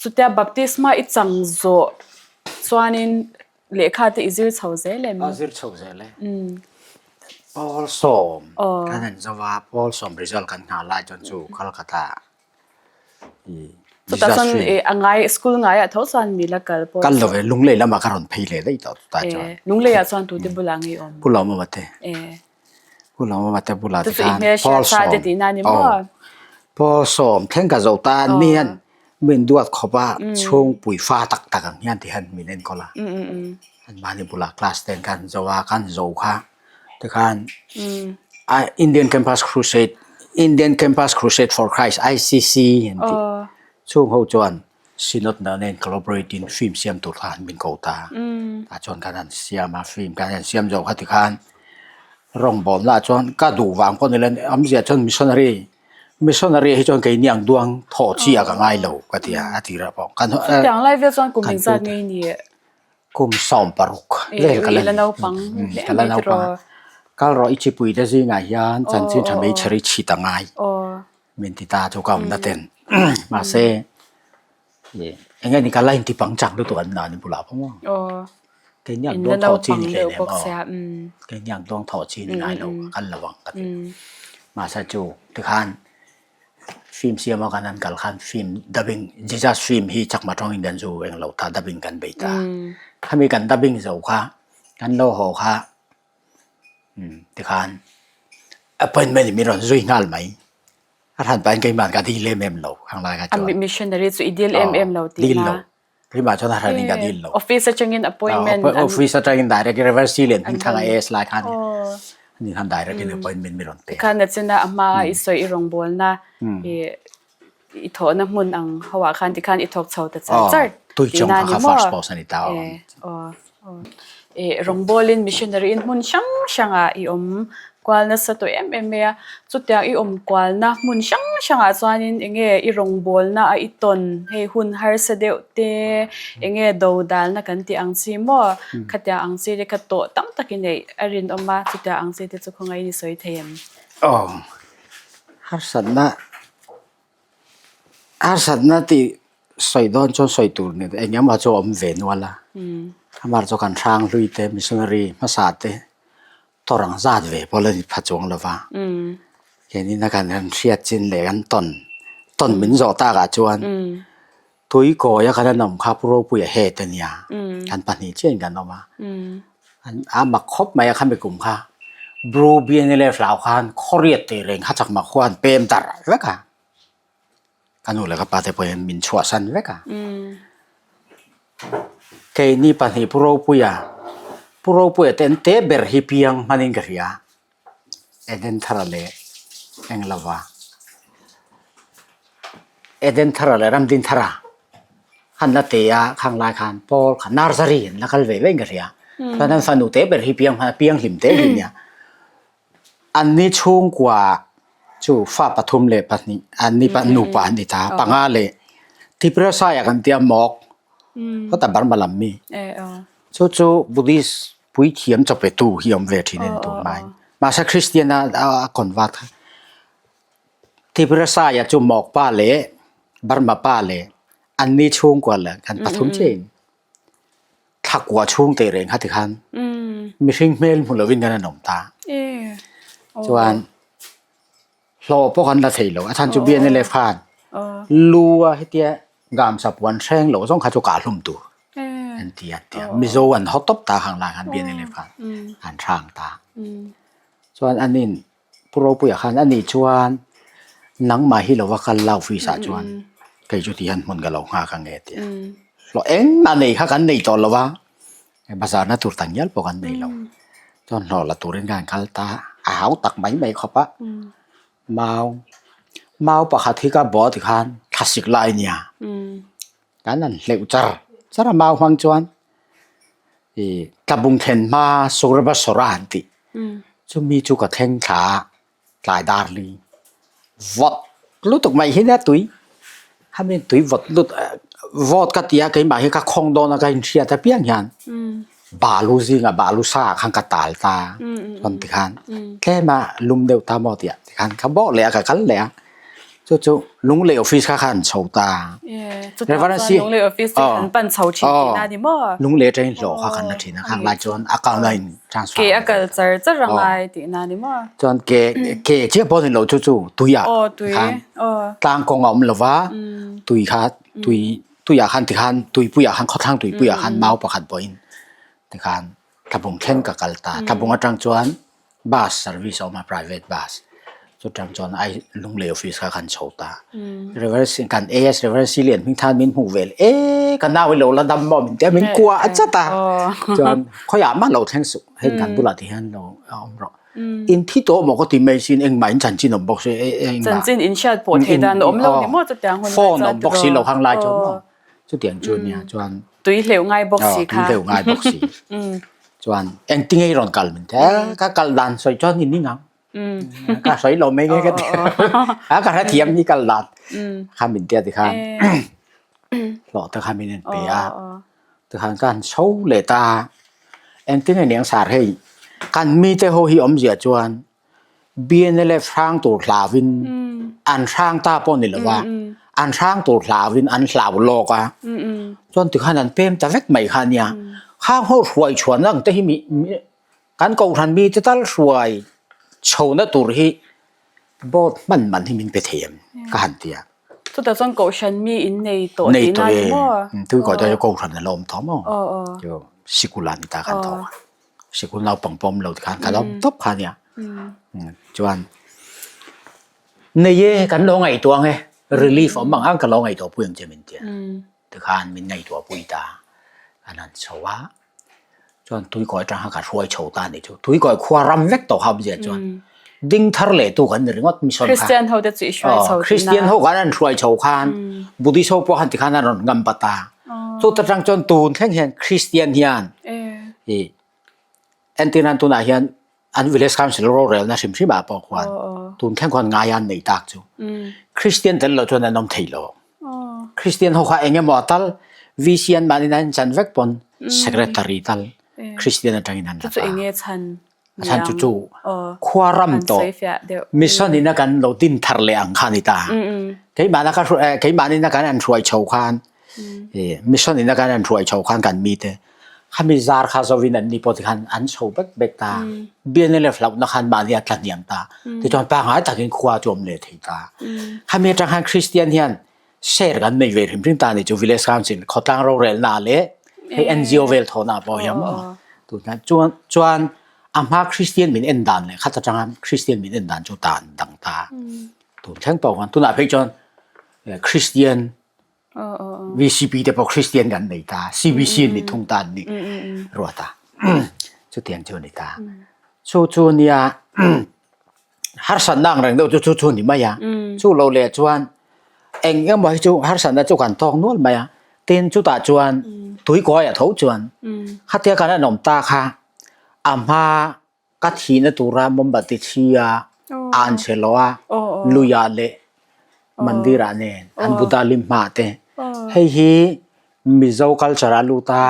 Chutia baptisma i chang zawh chuanin lehkha te i zir chho zel em? A zir chho zel e. Paul sawm kan han zo a, Paul sawm result kan nghah lai chuan chu Kolkata i Chutah chuan a ngai school ngaiah tho chuan mi la kal pawh. Kal lo ve, Lunglei lamah ka rawn phei leh daih tawh chutah chuan. Lungleiah chuan tute bulah nge i awm? Pu Lawmawma te. Pu Lawmawma te bulah te khan Paul sawm aw Paul sawm thleng ka zo ta ni hian min duat khawp a chhungpui fa tak tak ang hian ti hian min enkawl a anmahni bulah class ten khan zo a kan zo kha tikhan Indian Campus Crusade Indian Campus Crusade for Christ I_C_C an tih chung ho chuan Synod nen collaborate in film siam tur kha an min ko ta. Tah chuan kan han siam a, film kan han siam zawh kha tikhan rawngbawlna ah chuan ka duh vang pawh ni lo awmzia chuan missionary missionary hi chuan keini ang duang thawh chi ah ka ngai lo ka ti a, a tirah pawh kan Chutiang lai vel chuan kum engzat nge i nih? Kum 16 vel ka la ni. Ka la naupang a, kal rawh i chipui te zingah hian chanchin tha meichher i chhit a ngai. Min ti ta chu ka awmna ten mahse eng nge ni ka la inti pangchang lutuk an nani bulah pawh maw keini ang duang thawh chi ni hle nem aw keini ang duang thawh chi ni ngai lo ka kal lo ang ka ti mahse chu tikhan. Film siama kan han kal khan film dubbing Jesus film hi chakma tawngin kan zu eng lo ta dubbing kan bei ta. Khami kan dubbing zo kha kan lo haw kha tikhan appointment in min rawn zui nghal mai. A hran pahin keimah ka dil em em lo khang lai kha chuan. Missionary chu i dil em em lo tihna. Dil lo. Keimah chuan a hran in ka dil lo. Office atangin appointment. Office atangin direct Reverend C Lian Hmingthanga AS lai khan ani khan direct in appointment mi rawn pe. Tikhan na china a hma i sawi i rawngbawlna i i thawhna hmun ang ho ah khan tikhan i thawk chho ta char char tihna ni maw? First post a ni ta. Rawngbawlin missionary in hmun hrang hrangah i awm kual nasa tawh em em mai a, chutiang i awm kualna hmun hrang hrangah chuanin eng nge i rawngbawlna a i tawn hei hun harsa deuh te eng nge do dalna kan tih ang chi maw khatiang ang chi te kha tawh tam tak i neih a rinawm a chutiang ang chi te chu khawngaihin i sawi thei em? Aw harsatna Harsatna tih sawi dawn chuan sawi tur ni eng emaw chu a awm ve nual a, amah chu kan hrang hlui te missionary hmasa te tawrh ang zat ve pawh la ni pha chuang lo va, keinin a kan han hriat chin leh kan tawn tawn min zawh tak ah chuan Tuikawi a kan an awm kha Pu Ropuia het a nia, kan pahnih chiahin kan awm a, a mak khawp mai a khami kum kha Bru BNLF lau khan khawriat tih reng kha chakma khua an pem darh vek a, ka nu leh ka pa te pawhin min chhuahsan vek a. Keini pahnih Pu Ropuia, Pu Ropuia te an te ber hi piang hmanin ka hria. Eden thara leh eng lova Eden thara leh Ramdin thara han la te a khang lai khan Paul kha nursery an la kal ve vein ka hria chuan an fanu te ber hi piang hman piang hlim te hi nia an ni chhungkua chu fa pathum leh pahnih an ni nupa an ni ta panga leh Tripura sai ah kan tia mawk khawtah Burma lam mi chu chu Buddhist Puithiam chawpetu hi a awm ve thin a ni tun mai. Mahse Kristian a a convert kha Tripura Saia chu Mawkpa leh Burma pa leh anni chhungkua leh kan pathum chiah in thlakua chhung teh reng kha tikhan mihring hmel hmu lovin kan han awm ta. Chuan Hlawh pawh kan la thei lo. A chhan chu BNLF khan lu a hetia gamsa puan hreng loh zawng kha chu kah hlum tur an ti a tia. Mizo an haw tawp ta khang lai khan BNLF khan an hrang ta. Chuan anin Pu Ropuia khan ani chuan nangmah hi lova kal la office ah chuan kei chu ti hian hmun ka lo nghak ang e tia. Hlawh engmah nei kha kan nei tawh lo va. Bazar na tur tak ngial pawh kan nei lo. Chuan hlawh la turin khan kal ta a hau tak mai mai khawp a. Mau mau pakhat hi ka bawh tikhan thlasik lai nia. Kan han hleuh char char a mau hmang chuan ih tlabung thlen hma Surabasawra an tih. Chumi chu ka thleng thla a. Tlai dar li vawt lutuk mai hi nia tui khami tui vawt lut vawt ka ti a keimah hi ka khawng dawn a ka inhriat apiang hian balu zingah balu sa ah khan ka tal ta chuan tikhan tlem a lum deuh ta maw tih ah tikhan ka bawh leh a ka kal leh a. Chu chu Lunglei office kha khan chho ta. Chutiang chuan Lunglei office chu kan pan chho thin tihna a ni maw? Lunglei atangin hlawh kha kan la thin a, khang lai chuan account a in transfer. Ke a kal char char a ngai tihna a ni maw? Chuan ke ke chiah pawh a ni lo chu chu tui ah khan tlang kawng a awm lo va, tui kha tui tuiah khan tikhan tuipuiah khan khawthlang tuipuiah khan mau pakhat pawhin tikhan Thlabung thleng ka kal ta. Thlabung atang chuan Bus service a awm a private bus chutang chuan ai Lunglei office kha kan chho ta Reverend Singh kan AS Reverend Silian hming than min hmuh vel e ka nau hi lo la dam maw min tia min kua a chat a chuan khawiah mah lo thleng suh hei kan bulah ti hian lo a awm rawh in thi tawh maw ka ti mai sin engmah in chanchin awm bawk si engmah chanchin in hriat pawh thei dan awm lo ni maw chutiang hun lai chuan phone awm bawk si lo hang lai chuan maw Chutiang chu nia chuan tui hleuh ngai bawk si kha. Tui hleuh ngai bawk si. Chuan engtin nge i rawn kal min ti a, ka kal dan sawi chuan i ning ang. Ka sawi lo mai nge ka ti. A ka hrethiam hi kal dan kha min tia tikhan hlawh te kha min en pe a. Tikhan ka han chho leh ta a. Engtin nge niang sar hei kan mite ho hi awmzia chuan BNLF hrang tur hlauin an hrang ta pawh ni lova, an hrang tur hlauin an hlau lawk a, chuan tikhan an pem ta vek mai kha ania. Khang ho hruai chhuan ang te hi mi kan kohhran mite tal hruai chhohna tur hi. Boat hman man hi min pe thei em ka han ti a. Chutah chuan kohhran mi in nei tawh tihna a ni maw? Tui kawi te chu kohhran a la awm tawh maw? Chu sikul ah ni ta khan thawk a. Sikul naupang pawh awm lo tikhan ka la awm tawp kha ania. Chuan nei e kan lo ngaihtuah ang e relief awm ang ang ka lo ngaihtuah pui ang che min ti a. Tikhan min ngaihtuah pui ta an han chho a. Chuan tuikawi atang khan ka hruai chho ta a nih chu. Tuikawi khua ram vek tawh kha awmzia chuan ding thar leh tu kan ni ringawt mission kha. Christian ho te chu i hruai chho tihna. Christian ho khan an hruai chho khan Buddhist ho pawh khan tikhan an rawn ngam pat a. Chuta tang chuan tun thleng hian Christian hian i entirnan tunah hian an village council rorelna hrim hrim ah pawh khuan tun thleng khuan ngai an nei tak chu Christian tel lo chuan an awm thei lo. Christian ho kha eng emaw tal VC an mahni an chan vek pawn secretary tal Christian atangin an la ta. A chhan chu chu khua ram tawh mission in a kan lo din thar leh ang kha ni ta. Keimahna ka keimahni na kan an hruai chho khan mission in a kan an hruai chho khan kan mi te khami zar kha zovin an ni pawh tikhan an chho bek bek ta. BNLF hlauhna khan mahni a tla hniam ta. Tichuan pangngai takin khua chu awm leh thei ta. Khami atang khan Christian hian share kan nei ve hrim hrim ta ni chu village council khawtlang rorelna leh hei NGO vel thawhna pawh hian maw. Tunah chuan chuan a hma Christian min en dan leh khat atanga Christian min en dan chu dan dang ta. Tun thleng pawh khan tunah phei chuan Christian VCP te pawh Christian kan nei ta, CBC an ni thung ta an ni ruat a. Chutiang chu a ni ta. Chu chu nia harsatna ang reng deuh chu chu chu a ni mai a. Chu lo leh chuan eng emaw hi chu harsatna chu kan tawk nual mai a. Tin chutah chuan tuikawi a tho chuan khatia kan an awm ta kha a hma Ka thihna tura mombati thi a, an che lo a, luiah leh mandirah nen an Buddha lim hmaah te. Hei hi Mizo culture ah lut a,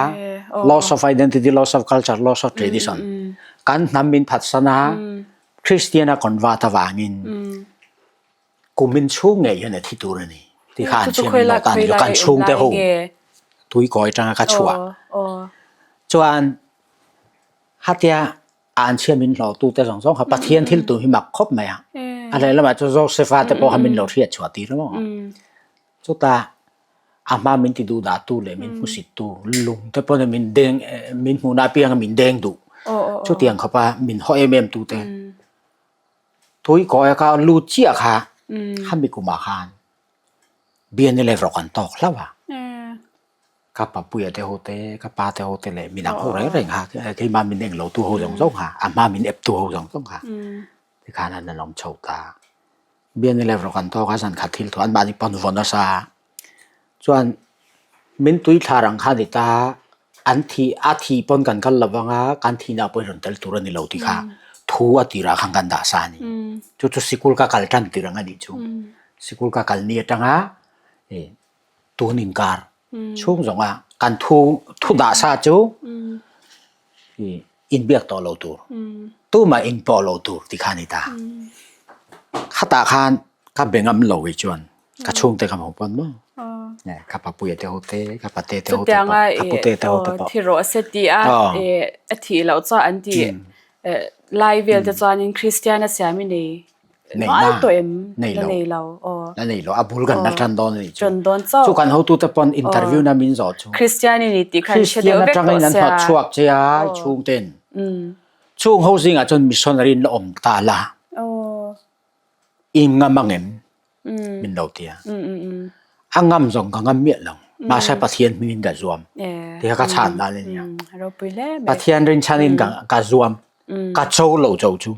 loss of identity, loss of culture, loss of tradition. Kan hnam min phatsan a, Christian a convert avangin kumin chhung ngei hian a thi tur a ni tih kha an chhiam in lawk a ni lo, kan chhungte ho tuikawi atanga ka chhuah chuan Khatia an chhia min hlawhtu te zawng zawng kha Pathian thil tum hi mak khawp mai a. A lehlamah chuan Joseph-a te pawh kha min lo hriat chhuah tir maw. Chutah a hma min ti duh dah tu leh min hmusit tu lung te pawn min deng min hmuhna apianga min deng duh. Chutiang khawpa min haw em em tu te. Tui kawi kha lut chiah kha khami kumah khan bian leh rawk an tawk hlauh a. Ka papuia te ho te, ka pa te ho te leh midang ho reng reng kha keimah min eng lo tu ho zawng zawng kha, a hma min ep tu ho zawng zawng kha tikhan an awm chho ta. Bian leh rawk an tawk a zan khat thil thu an mahni pawn vawn nasa a, chuan min tui thla rang kha a ni ta, an thi a thi pawn kan kal lo vang a, kan thihna pawhin rawn tel tur a ni lo tih kha thu a tirah khan kan dah sa a ni. Chu chu sikul ka kal tan tir ang a nih chu. Sikul ka kal ni atanga tun inkar chhung zawnga kan thu thu dah sa chu inbiak tawh lo tur tumah in pawh lo tur ti kha a ni ta. Khatah khan ka be ngam lo hi chuan ka chhungte ka hmu pawn maw ka papuia te ho te ka pate te ho te pawh ka pute te ho te pawh thi rawh se ti a a thih loh chuan an ti lai vel te chuanin Kristian a siam i nei Nei na, nei lo, nei lo, aw. La nei lo, a bul kan la tan dawn a nih chu. Tan dawn chauh. Chu kan hotute pawn interview na min zawh chu. Christian i ni tih kha an hre deuh vek tawh sia. Christian atangin an hnawt chhuak che a, i chhungten. Chung ho zingah chuan missionary in la awm ta la. I ngam ang em? Min lo ti a. A ngam zawng ka ngam miah lo. Mahse Pathian hmingin ka zuam. Ti kha ka chhan dan a nia. Pathian rinchhanin ka zuam. Ka cho lo cho chu.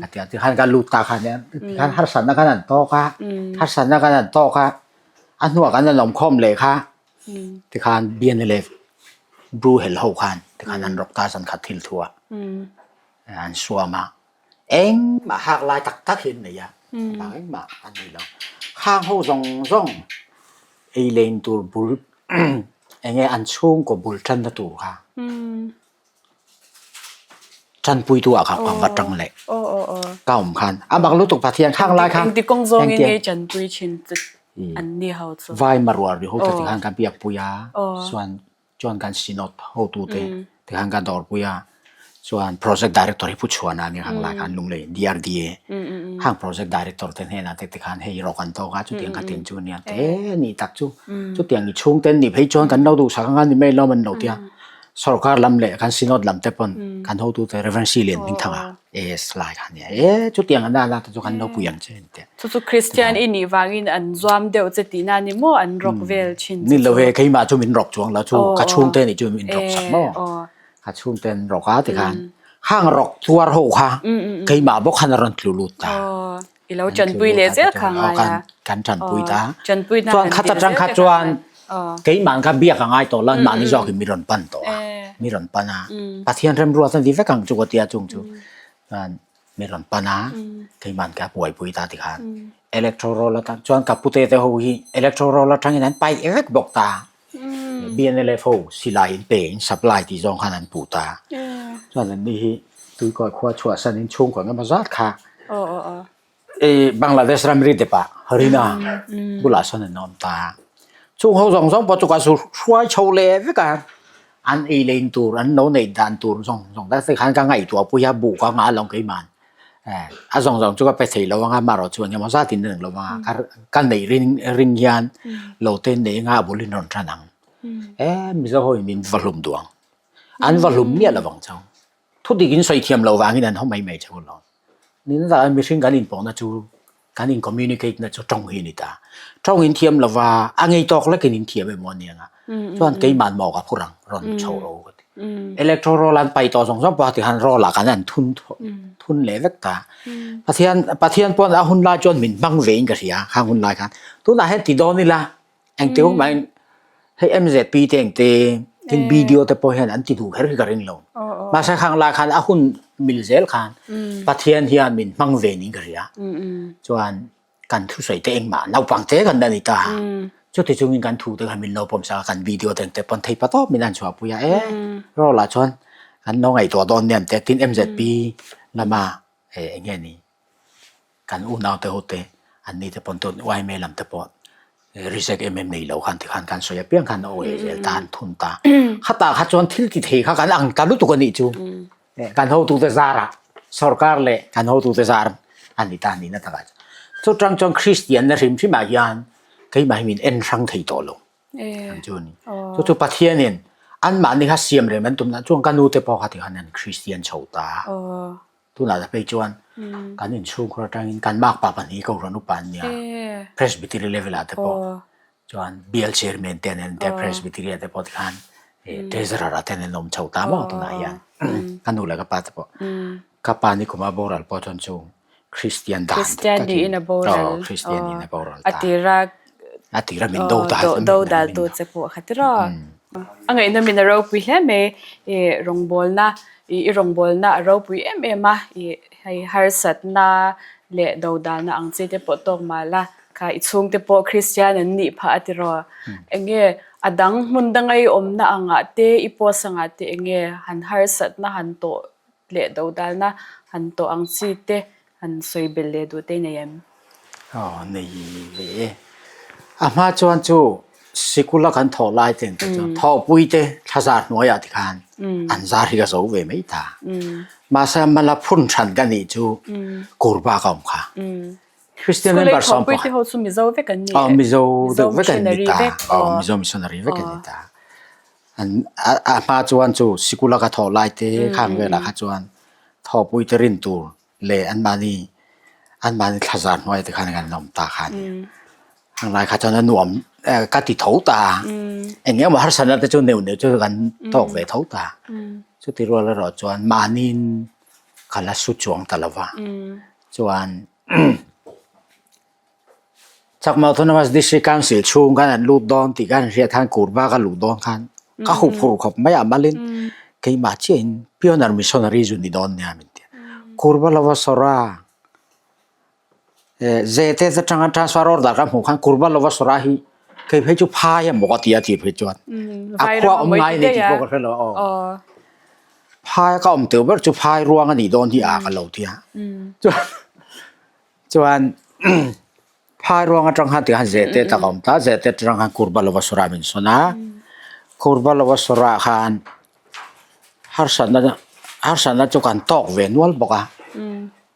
A ti a, tikhan ka lut ta khan tikhan harsatna khan an tawk a, harsatna khan an tawk a, a hnuah kan an awm khawm leh kha tikhan bian leh bru hel ho khan tikhan an rawk ta zan khat thil thu a, an suam a, engmah hak lai tak tak hi an nei a, bak engmah an nei lo. Khang ho zawng zawng ei leng tur bul enge an chhungkaw bul tanna tur kha. Tanpuitu ah kha ka va tang leh ka awm khan a mak lutuk Pathian khang lai khan Engti kawng zawngin nge tanpui thin chu an ni ho chu. Vai maruar ri ho te tikhan kan biak pui a chuan chuan kan synod hotu te tikhan kan dawr pui a. Chuan project director hi Pu Chhuana nia hang lai khan Lunglei DRDA hang project director te hnenah te tikhan hei rawk an tawk a chutiang kha tin chu nia te ni tak chu chutiang i chhung ten ni phei chuan kan lo duhsak anga ni mai lawm an lo tia sorkar lam leh kan synod lam te pawn kan hotu te Reverend Si Lian Hmingthanga AS lai kha nia e chutiang an la te chu kan lo pui ang che an ti. Chu chu Christian i nih vangin an zuam deuh che tihna ni maw an rawk vel thin che chu. Ni lo e keimah chu min rawk chuang lo chu ka chhungte nih chu min rawk sak maw. A chhungte an rawk a tikhan hang rawk tuar ho kha keimah bawk khan a rawn tlu lut ta. I lo tanpui leh zel kha ngai a. Kan tanpui ta. Chuan khat atang kha chuan keimah kha biak a ngai tawh lo mahni zawkin mi rawn pan tawh a. Mi rawn pan a. Pathian remruat a ni vek ang chu ka tia chung chu. Chuan mi rawn pan a keimah kha buaipui ta tikhan electro roll atang chuan ka pute te ho hi electro roll atangin an paih vek bawk ta. BNLF ho silai in pe in supply tih zawng khan an puh ta. Chuan an ni hi tuikawi khua chhuahsan in chhungkaw engemaw zat kha Bangladesh ramri depah Harina bulah sawn an awm ta. Chung ho zawng zawng pawh chu ka zu hruai chho leh vek a, an ei leh in tur an lo neih dan tur zawng zawng te khan ka ngaihtuah pui a, buh ka ngah lo keimah. A zawng zawng chu ka pe thei lo anga amaherawh chu engemaw zat in a eng lo anga ka neih ring ring hian lo te nei anga a bul in rawn tan ang. E Mizo ho in min va hlum duh ang. An va hlum miah lo vang chau. Thu dik in sawi thiam lo vangin an haw mai mai chau lo. Nin zah mihring kan inpawhna chu kan in communicate na chu tawng hi a ni ta. Tawng in thiam lova a ngei tawk lekin in thiam emaw a ni anga chuan keimah maw ka phur ang rawn chho ro ka ti. Electro roll an pai tawh zawng zawng pawh tikhan roll ah kan an thun thun leh vek ta. Pathian Pathian pawn a hun lai chuan min hmang ve in ka hria khang hun lai khan. Tunah hian ti dawn ila Engti huk mah in hei MZP te engte tin BDO te pawh hian an ti duh kher hi ka ring lo. Mahse khang lai khan a hun mil zel khan Pathian hian min hmang ve niin ka hria. Chuan kan thusawi te engmah naupang te kan la ni ta. Chuti chungin kan thu te khan min lo pawm sak a, kan BDO te engte pawn thei patawp min an chhuahpui a, e roll ah chuan kan lo ngaihtuah dawn nia te tin MZP lama eng nge ni Kan unau te ho te an ni te pawn tun yma lam te pawh reject em em nei lo khan tikhan kan sawi apiang khan a awi zel ta an thun ta. Khatah kha chuan thil ti thei kha kan ang ta lutuk a nih chu. Kan hotu te zarah sorkar leh kan hotu te zar a ni ta a nihna takah chuan. Chutang chuan Kristian na hrim hrimah hian keimah hi min en hrang thei tawh lo ang chu a ni. Chu chu Pathianin anmahni kha siam rem an tumna chuan ka nu te pawh kha tikhan an Kristian chho ta. Tunah la phei chuan kan inchhungkhur atangin kan makpa pahnih Kohhran upa an nia, Presbytery level ah te pawh chuan Bial Chairman te an en te, Presbytery ah te pawh tikhan Treasurer ah te an en awm chho ta maw tunah hian ka nu leh ka pa te pawh. Ka pa ni kuma boral pawh chuan chu Christian dan Christian niin a boral. Christian niin a boral ta. A tira a tira min do dal do dal tu che pawh kha tiraw. A ngaihnawmin a ropui hle mai i rawngbawlna i rawngbawlna a ropui em em a i hei harsatna leh do dalna ang chi te pawh tawk mal a kha i chhungte pawh Christian an nih phah a tiraw. Enge a dang hmun danga i awmna angah te i post angah te enge han harsatna han tawh leh do dalna han tawh ang chi te han sawi belh leh duh te nei em? Aw nei ve e. A hma chuan chu sikul a kan thawh lai ten te chuan thawhpui te thlazar hnuaiah ti khan an zar hi ka zo ve mai ta. Mahse mala phun hran ka nih chu kur bak a awm kha. Christian member sawm pakhat. Thawhpui te ho chu Mizo vek an ni. Aw Mizo deuh vek an ni ta. Aw Mizo missionary vek an ni ta. An a hma chuan chu sikul a ka thawh lai te khang velah kha chuan thawhpui te rin tur leh anmahni anmahni thlazar hnuai te khan kan awm ta kha a ni. Heng lai kha chuan a nuam ka ti tho ta a, eng emaw harsatna te chu neuh neuh chu kan tawk ve tho ta. Chuti rual erawh chuan mahniin ka la su chuang ta lo va, chuan Chakma Autonomous District Council chhung khan an lut dawn tih khan hriat khan Kurva ka luh dawn khan ka hu phur khawp mai a malin keimah chiahin Pioneer Missionary zu ni dawn nia min ti a. Kurva lova sawra Zete atanga transfer order ka hmuh khan Kurva lova sawra hi kei phei chu phai emaw ka ti a tih phei chuan a khua awm ngai a ni tih pawh ka hre lo aw. Phai ka awm teuh ber chu phai ruang a nih dawn hi a ka lo ti a. Chuan Chuan phai ruang atang khan tikhan zete tak a awm ta, zete atang khan Kurbalovasura min sawn a, Kurbalovasura khan harsatna. Harsatna chu kan tawk ve nual bawk a,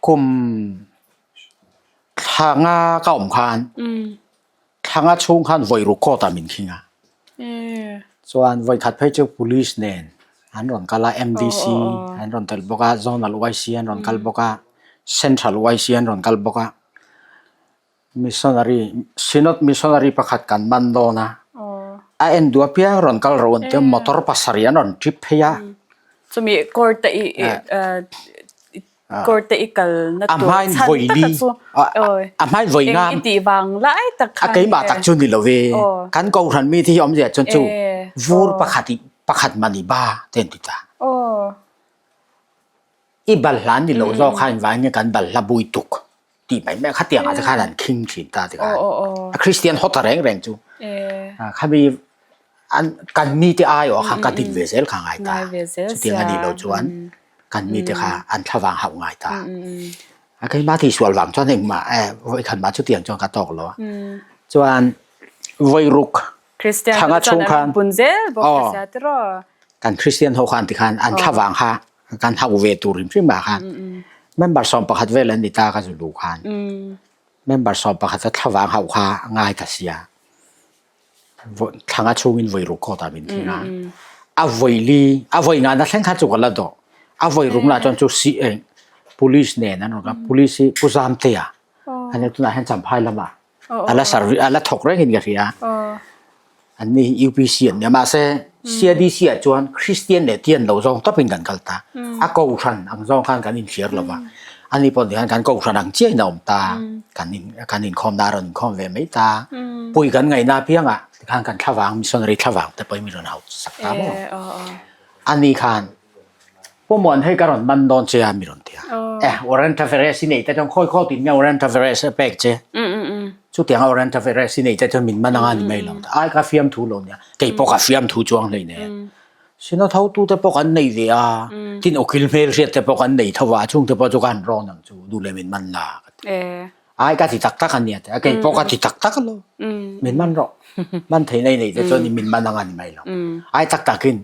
kum thla nga ka awm khan thla nga chhung khan vawi ruk court ah min khing a, chuan vawi khat phei chu police nen an rawn kal a, MDC an rawn tel bawk a, Zonal YC an rawn kal bawk a, Central YC an rawn kal bawk a. Missionary, Synod Missionary pakhat kan man dawn a, a en duh apiang rawn kal ro an tia motor pasarih an rawn trip phei a. Chumi court a i court a i kal na tur chhan tak a chu a hmain vawi nga eng i tih vang lai tak khan a keimah tak chu ni lo ve kan kohhran mi te hi awmzia chuan chu vur pakhat i pakhat man i ba te an ti ta. I balhla ni lo zawk kha engvangin nge kan balhla bui tuk tih mai mai khatiang ah te khan an khing thin ta ti khan a Christian hawt ta reng reng chu khami an kan mi te ai awh kha ka din ve zel kha ngai ta chutiang a nih loh chuan kan mi te kha an thlavang hauh ngai ta a keimah tihsual vang chuan engmah vawikhat mah chutiang chuan ka tawk lo a chuan vawiruk Christian Thanga chuan chhung an khan rawn pun zel bawk aw ka sia tiraw. Kan Christian ho khan tikhan an thlavang kha kan hauh ve tur hrim hrim ah khan member 11 vel an ni ta ka zulu khan member 11 a thlavang hauh kha ngai ta sia thanga chhungin voi ruk khawt ah min thing a a voi li a voi nga na thleng kha chu ka la dawh a voi ruk na chuan chu si police nen an rawn kal police hi Pu Zamtea ani tunah hian Champhai lamah a la service a la thawk reng in ka hria an ni hi UPC an nia mahse CADC ah chuan Christian leh Tian lo zawng tawpin kan kal ta a kohhran ang zawng khan kan inhliar lo va ani pawh ni khan kan kohhran ang chiah in a awm ta kan in kan inkhawm na a rawn inkhawm ve mai ta pui kan ngaihna apiangah tikhan kan thlavang missionary thlavang te pawhin min rawn hauh sak ta maw ani khan Pawmuan hei ka rawn man dawn che a mi rawn ti a. Eh, warrant of arrest i nei te chuan khawi khaw tin nge warrant of arrest a pek che. Chutiang a warrant of arrest i nei te chuan min man anga ni mai lo. Ai ka fiam thu lo nia. Kei pawh ka fiam thu chuang hlei ne. Sina tho tu te pawh kan nei ve a. Tin ukil hmel hriat te pawh kan nei tho a, chung te pawh chu ka han rawn ang chu duh leh min man la ka ti. Ai ka ti tak tak a nia te. Kei pawh ka ti tak tak lo. Min man rawh. Man thei nei nei te chuan min man anga ni mai lo. Ai tak takin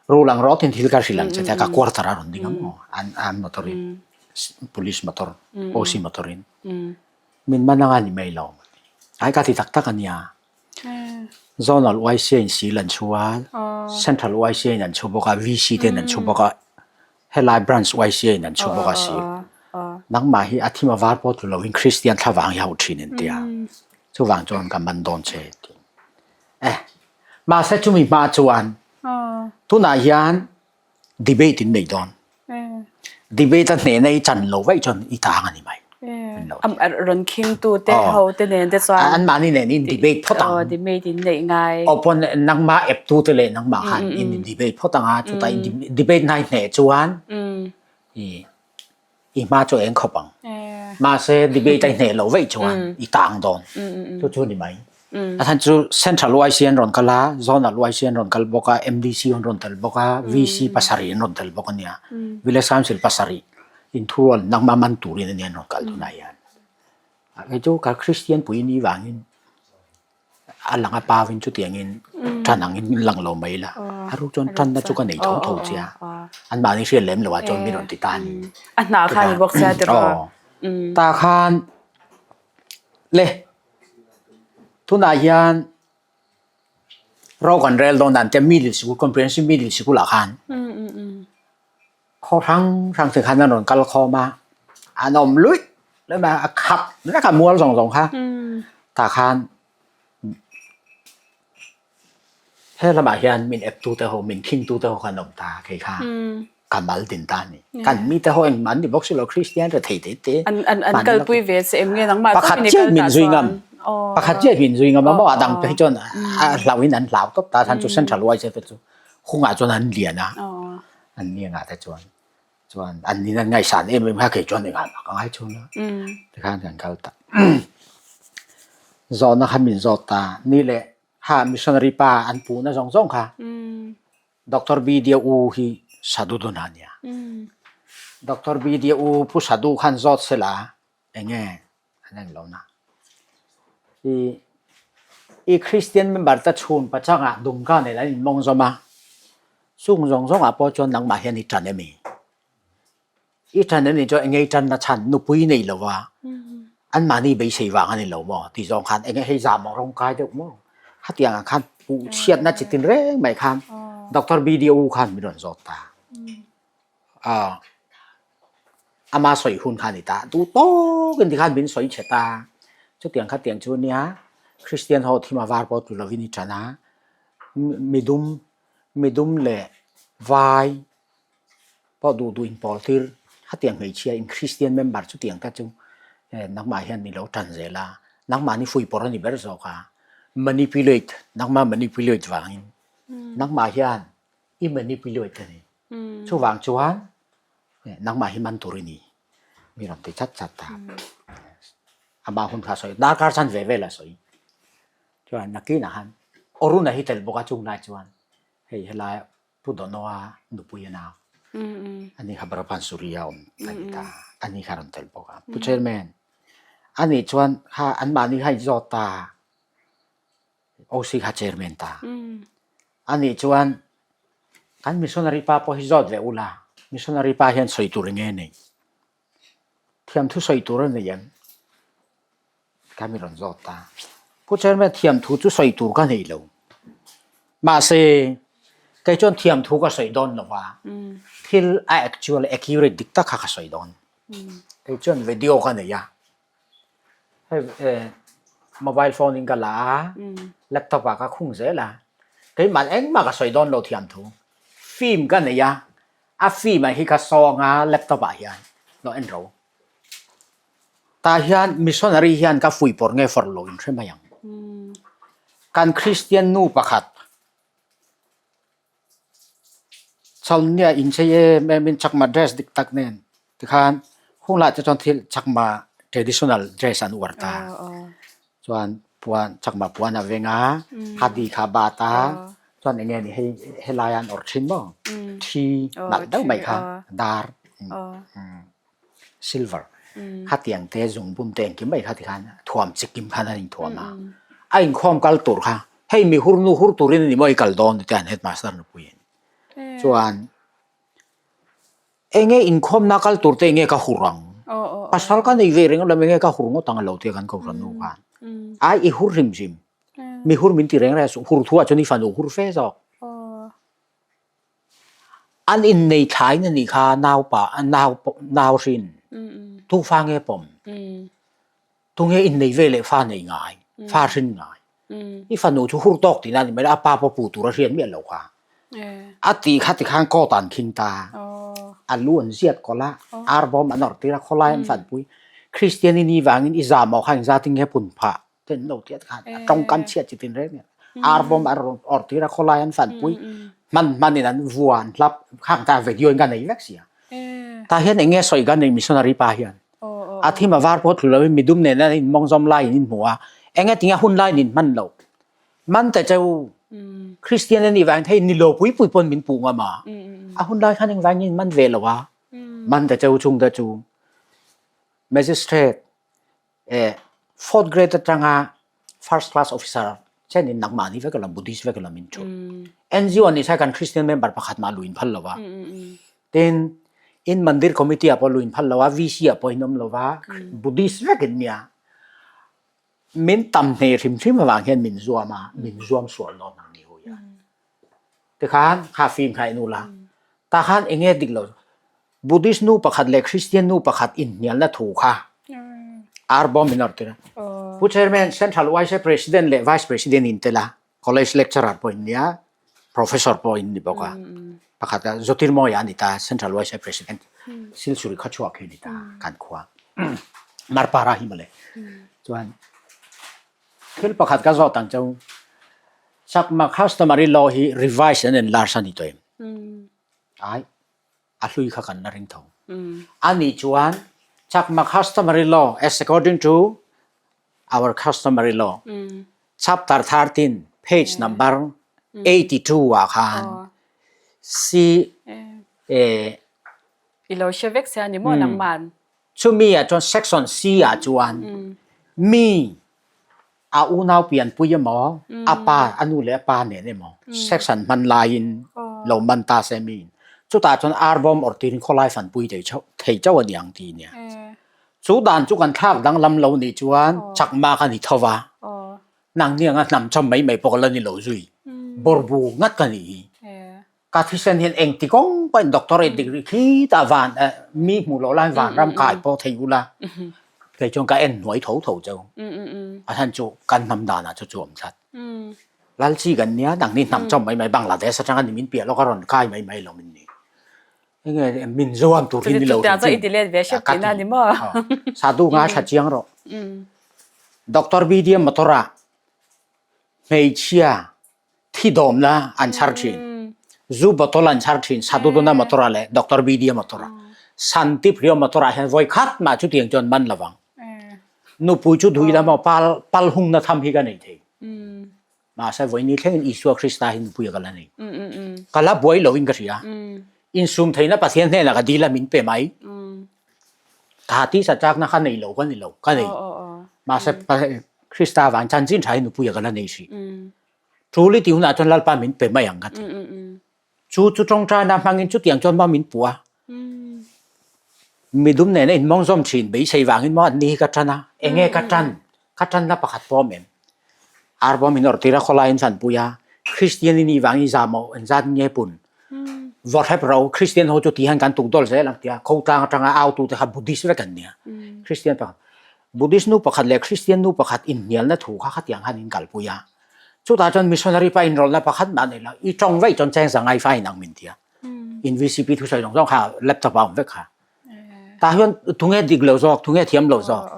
Rul ang rawt in thil ka hrilh ang che tia ka quarter a rawn ding ang maw an an motor in police motor OC motor in min man anga ni mai lo ai ka ti tak tak ania zonal YC in sil an chhu a central YC in an chhu bawk a VC ten an chhu bawk a helai branch YC in an chhu bawk a sil nangmah hi a thim a var pawh tlu lovin Christian thlavang hi hauh thin an tia chuvang chuan ka man dawn che ti eh mahse chumi hma chuan Tunah hian debate in nei dawn. Debate a hnehna i chan lo vaih chuan i tang a ni mai. Rawn khingtu te ho te nen te chuan. Anmahni nen in debate phawt ang. Debate in neih ngai. Opon nangmah eptu te leh nangmah khan in debate phawt ang a, chutah debate na i hneh chuan i i hma chu eng khawp ang. Mahse debate a i hneh loh veih chuan i tang dawn. Chu chu ni mai. A chhan chu Central YC an rawn kal a, Zonal YC an rawn kal bawk a, MDC an rawn tel bawk a, VC pasarih an rawn tel bawk a nia. Village Council pasarih inthurual nangmah man turin a nia an rawn kal tunah hian. Kei chu ka Christian pui ni vangin A lang a pavin chutiangin tan angin lang lo mai la. A ruk chuan tanna chu ka nei tho tho che a. Anmahni hriat lem lo ah chuan min rawn ti ta a ni. A hnah khan i bawk sia tiraw. Ta khan le tunah hian ro kan rel dawn dan te middle sikul comprehensive middle sikul ah khan Khaw hrang hrang te khan an rawn kal khawm a, an awm luih luih mai a, a khap vek a mual zawng zawng kha. Tah khan he lamah hian min ep tute ho, min khing tute ho kha an awm ta kei kha ka mal din ta a ni. Kan mite ho engmah an ni bawk si lo, Kristian rethei te te. An kalpui ve che em nge nangmah Pakhat chiah min zui ngam, pakhat chiah min zui ngam a maw a dang te hi chuan a hlauhin an hlau tawp ta, chhan chu Central YC te chu hungah chuan an lian a. An niangah te chuan chuan an nin an ngaihsan em em kha kei chuan engah mah ka ngai chhung a tikhan kan kal ta. Zawhna kha min zawt ta ni leh ha missionary pa an puhna zawng zawng kha Doctor B Dia U hi Sadhu dun a nia. Doctor B Dia U Pu Sadhu khan zawt sela enge an en lo na. I i Christian member te chhun pachangah Dumka nen an inmawng zawm a, chung zawng zawngah pawh chuan nangmah hian i tan emi? I ṭan an nih chuan enge i ṭanna chhan nupui nei lo va, anmahni beisei vang a ni lo maw tih zawng khan enge hei zam ang rawng kai deuh maw? Khatiang ang khan puhchhiatna chi tin reng mai khan Doctor BDO khan min rawn zawt ta. Ama sawi hun kha a ni ta. Duh tawkin tikhan min sawi chhe ta. Chutiang khatiang chu nia Kristian ho thim a var pawh tlu lovin i ṭan a, midum midum leh vai pawh duh duh inpawl tir khatiang hmeichhia in Kristian member chutiang te chu nangmah hian i lo ṭan zel a, nangmahni fuihpawrh a ni ber zawk a, manipulate nangmah manipulate vangin nangmah hian i manipulate a ni. Chuvang chuan nangmah hi man tur i ni mi rawn ti chat chat ta. Amah hun kha a sawi darkar chan ve vel a sawi. Chuan nakinah khan Aruna hi tel bawk a chung lai chuan hei helai Pu Donoa nupui a nau ani kha Barapansuri a awm a ni ta ani kha rawn tel bawk a. Pu Chairman ani chuan kha anmahni kha in zawt ta. OC kha chairman ta. Anih chuan kan missionary pa pawh hi zawt ve ula, missionary pa hian sawi tur enge nei? Thiamthu sawi tur a nei em? Ka mi rawn zawt ta. Pu chairman thiamthu chu sawi tur ka nei lo. Mahse kei chuan thiamthu ka sawi dawn lo va, thil a actual accurate dik tak kha ka sawi dawn. Kei chuan video ka nei a. Hei mobile phone in ka la a, laptop ah ka khung zel a, keimah engmah ka sawi dawn lo thiam thu. Film ka nei a, a film ah hi ka sawng a laptop ah hian lo en ro. Tah hian missionary hian ka fuihpawrh nge fawrh lo in hre mai ang. Kan Kristian nu pakhat Chawlhnia inchei em em in chakma dress dik tak nen tikhan hung lah te chuan thil chakma traditional dress an uar ta chuan puan chakma puan a veng a hadi kha a bat a chuan eng nge ni hei helai ah an awrh thin maw thi nalh deuh mai kha dar. Silver khatiang te zungbun te engkim mai kha tikhan thuam chikim khan an inthuam a, a inkhawm kal tur kha hei mi hur nu hur turin a ni maw i kal dawn tih te an headmaster nupui in chuan enge inkhawmna kal tur te enge ka hur ang pasal ka nei ve reng lam enge ka hur ngawt ang a lo tia kan kohhran nu khan ai i hur hrim hrim mi hur min ti reng reng a hur thu ah chuan i fanu hur fe zawk. An innei thlain a nih kha naupa nau nau hrin tu fa nge pawm tunge innei ve leh fa nei ngai fa hrin ngai i fanu chu hur tawk tihna a ni mai a pa pawh puh tur a hriat miah lo kha a tih kha tikhan court an khing ta a lu an ziat kawlh a ar bawm an awrh tir a khawlai an fanpui Kristian i ni vangin i zahmawh kha engzat in nge pun phah ten lo tiat khan a tawngkam chhiat chi tin reng ar bawm ar or tir a khawlai an fan pui hman hman in an vua an hlap khang ta video in ka nei vek sia ta hian enge sawi ka nei missionary pa hian a thim a var pawh thlu lo in midum nen an in mawng zawm lai in in hmu a enge tinge hun lai in hman lo man ta cheu Christian ani vang thei ni lo pui pui pawn min puh ngam a a hun lai khan eng vang in man ve lo a man ta cheu chung ta chu magistrate Eh fourth grade atanga first class officer chen in nangmah ni vek lam Buddhist vek lam in thu. NGO ni sai kan Christian member pakhat ma luin phal lova. Tin in mandir committee a pawh luin phal lova VC a pawh in awm lova Buddhist vek in nia. Min tam hne hrim hrim awang hian min zuam a min zuam sual nawn ang ni hu ya. Tikhan kha film kha in ula. Ta khan enge dik lo Buddhist nu pakhat leh Christian nu pakhat inhnialna thu kha ar bawm in a rawn tir a. Pu Chairman, Central YC President leh Vice President in tel a, College Lecturer pawh in nia, Professor pawh in ni bawk a. Pakhat a Jyotirmoy a ni ta, Central YC President, Silchuri khaw chhuak hi a ni ta, kan khua. Marpara hi mawle. Chuan thil pakhat ka zawt ang cheu, Chakma customary law hi revise an enlarge a ni tawh em? Ai. a hlui kha kan la ring tho. Ani chuan Chakma customary law as according to our customary law chapter 13 page number 82 ah khan si eh I lo hre vek sia ni maw nangman? Chumi ah chuan section C ah chuan mi A unau pianpui emaw, a pa, a nu leh a pa nen emaw sex an hman laiin lo man ta se miin. Chutah chuan arbawm awrh tirin khawlai fanpui thei chauh thei chauh a ni ang tih nia. Chu dan chu kan thlak danglam lo nih chuan chakma ka ni tho va, nang nianga hnam chawm mai mai pawh ka la ni lo zui. Bawrbu ngat ka nih hi. Ka thisen hian engti kawng pawhin doctorate degree khitah van mi hmuh loh lai vanram kai pawh thei ula kei chuan ka en hnuai tho tho cheu. A chhan chu kan hnam danah chu chu awm tlat. Lal chi kan nia nangni hnam chawm mai mai Bangladesh atanga ni min piah lawk a rawn kai mai mai lo min ni. Enge min zuam tur hi ni lo hrim hrim. Ka ti. Sadhu ngaithla chiang rawh. Doctor BDM motor ah hmeichhia thi dawmna an chhar thin. Zu bottle an chhar thin, Saduduna motor ah leh Doctor BD-a motor ah. Santi Priyo motor ah hian vawi khat mah chutiang chuan man lovang. Nupui chu dui lama pal pal hungna tham hi ka nei thei. Mahse vawi ni thlengin Isua Krista hi nupui a ka la nei. Ka la buai loin ka hria. Insum theihna Pathian hnenah ka dil a min pe mai. Tha tisa chakna kha nei lo ka ni lo, ka nei. Mahse Krista vang chanchin tha hi nupui a ka la nei hrih. Tul i tih hunah chuan Lalpa min pe mai ang ka ti. Chu chu tawngtaina hmangin chutiang chuan maw min puh a. Midum nena inmawng zawm thin beisei vangin maw an ni hi ka tan a, enge ka tan, ka tanna pakhat pawh awm em? Arbawm min awrh tir a, khawlaiin hlanpui a, Kristian i nih vangin zah maw engzat nge pun? Vawrhep ro, Kristian ho chu ti hian kan tukdawl zel ang tia, khawtlang atanga autute kha Buddhist vek an nia. Kristian pakhat, Buddhist nu pakhat leh Kristian nu pakhat inhnialna thu kha khatiang khan in kalpui a. Chutah chuan missionary pa inrawlhna pakhat mah nei lo, i tawng vaih chuan cheng zangai fa in ang min ti a. In VCP thusawi zawng zawng kha laptop ah a awm vek kha. Tah hian tunge dik lo zawk, tunge thiam lo zawk.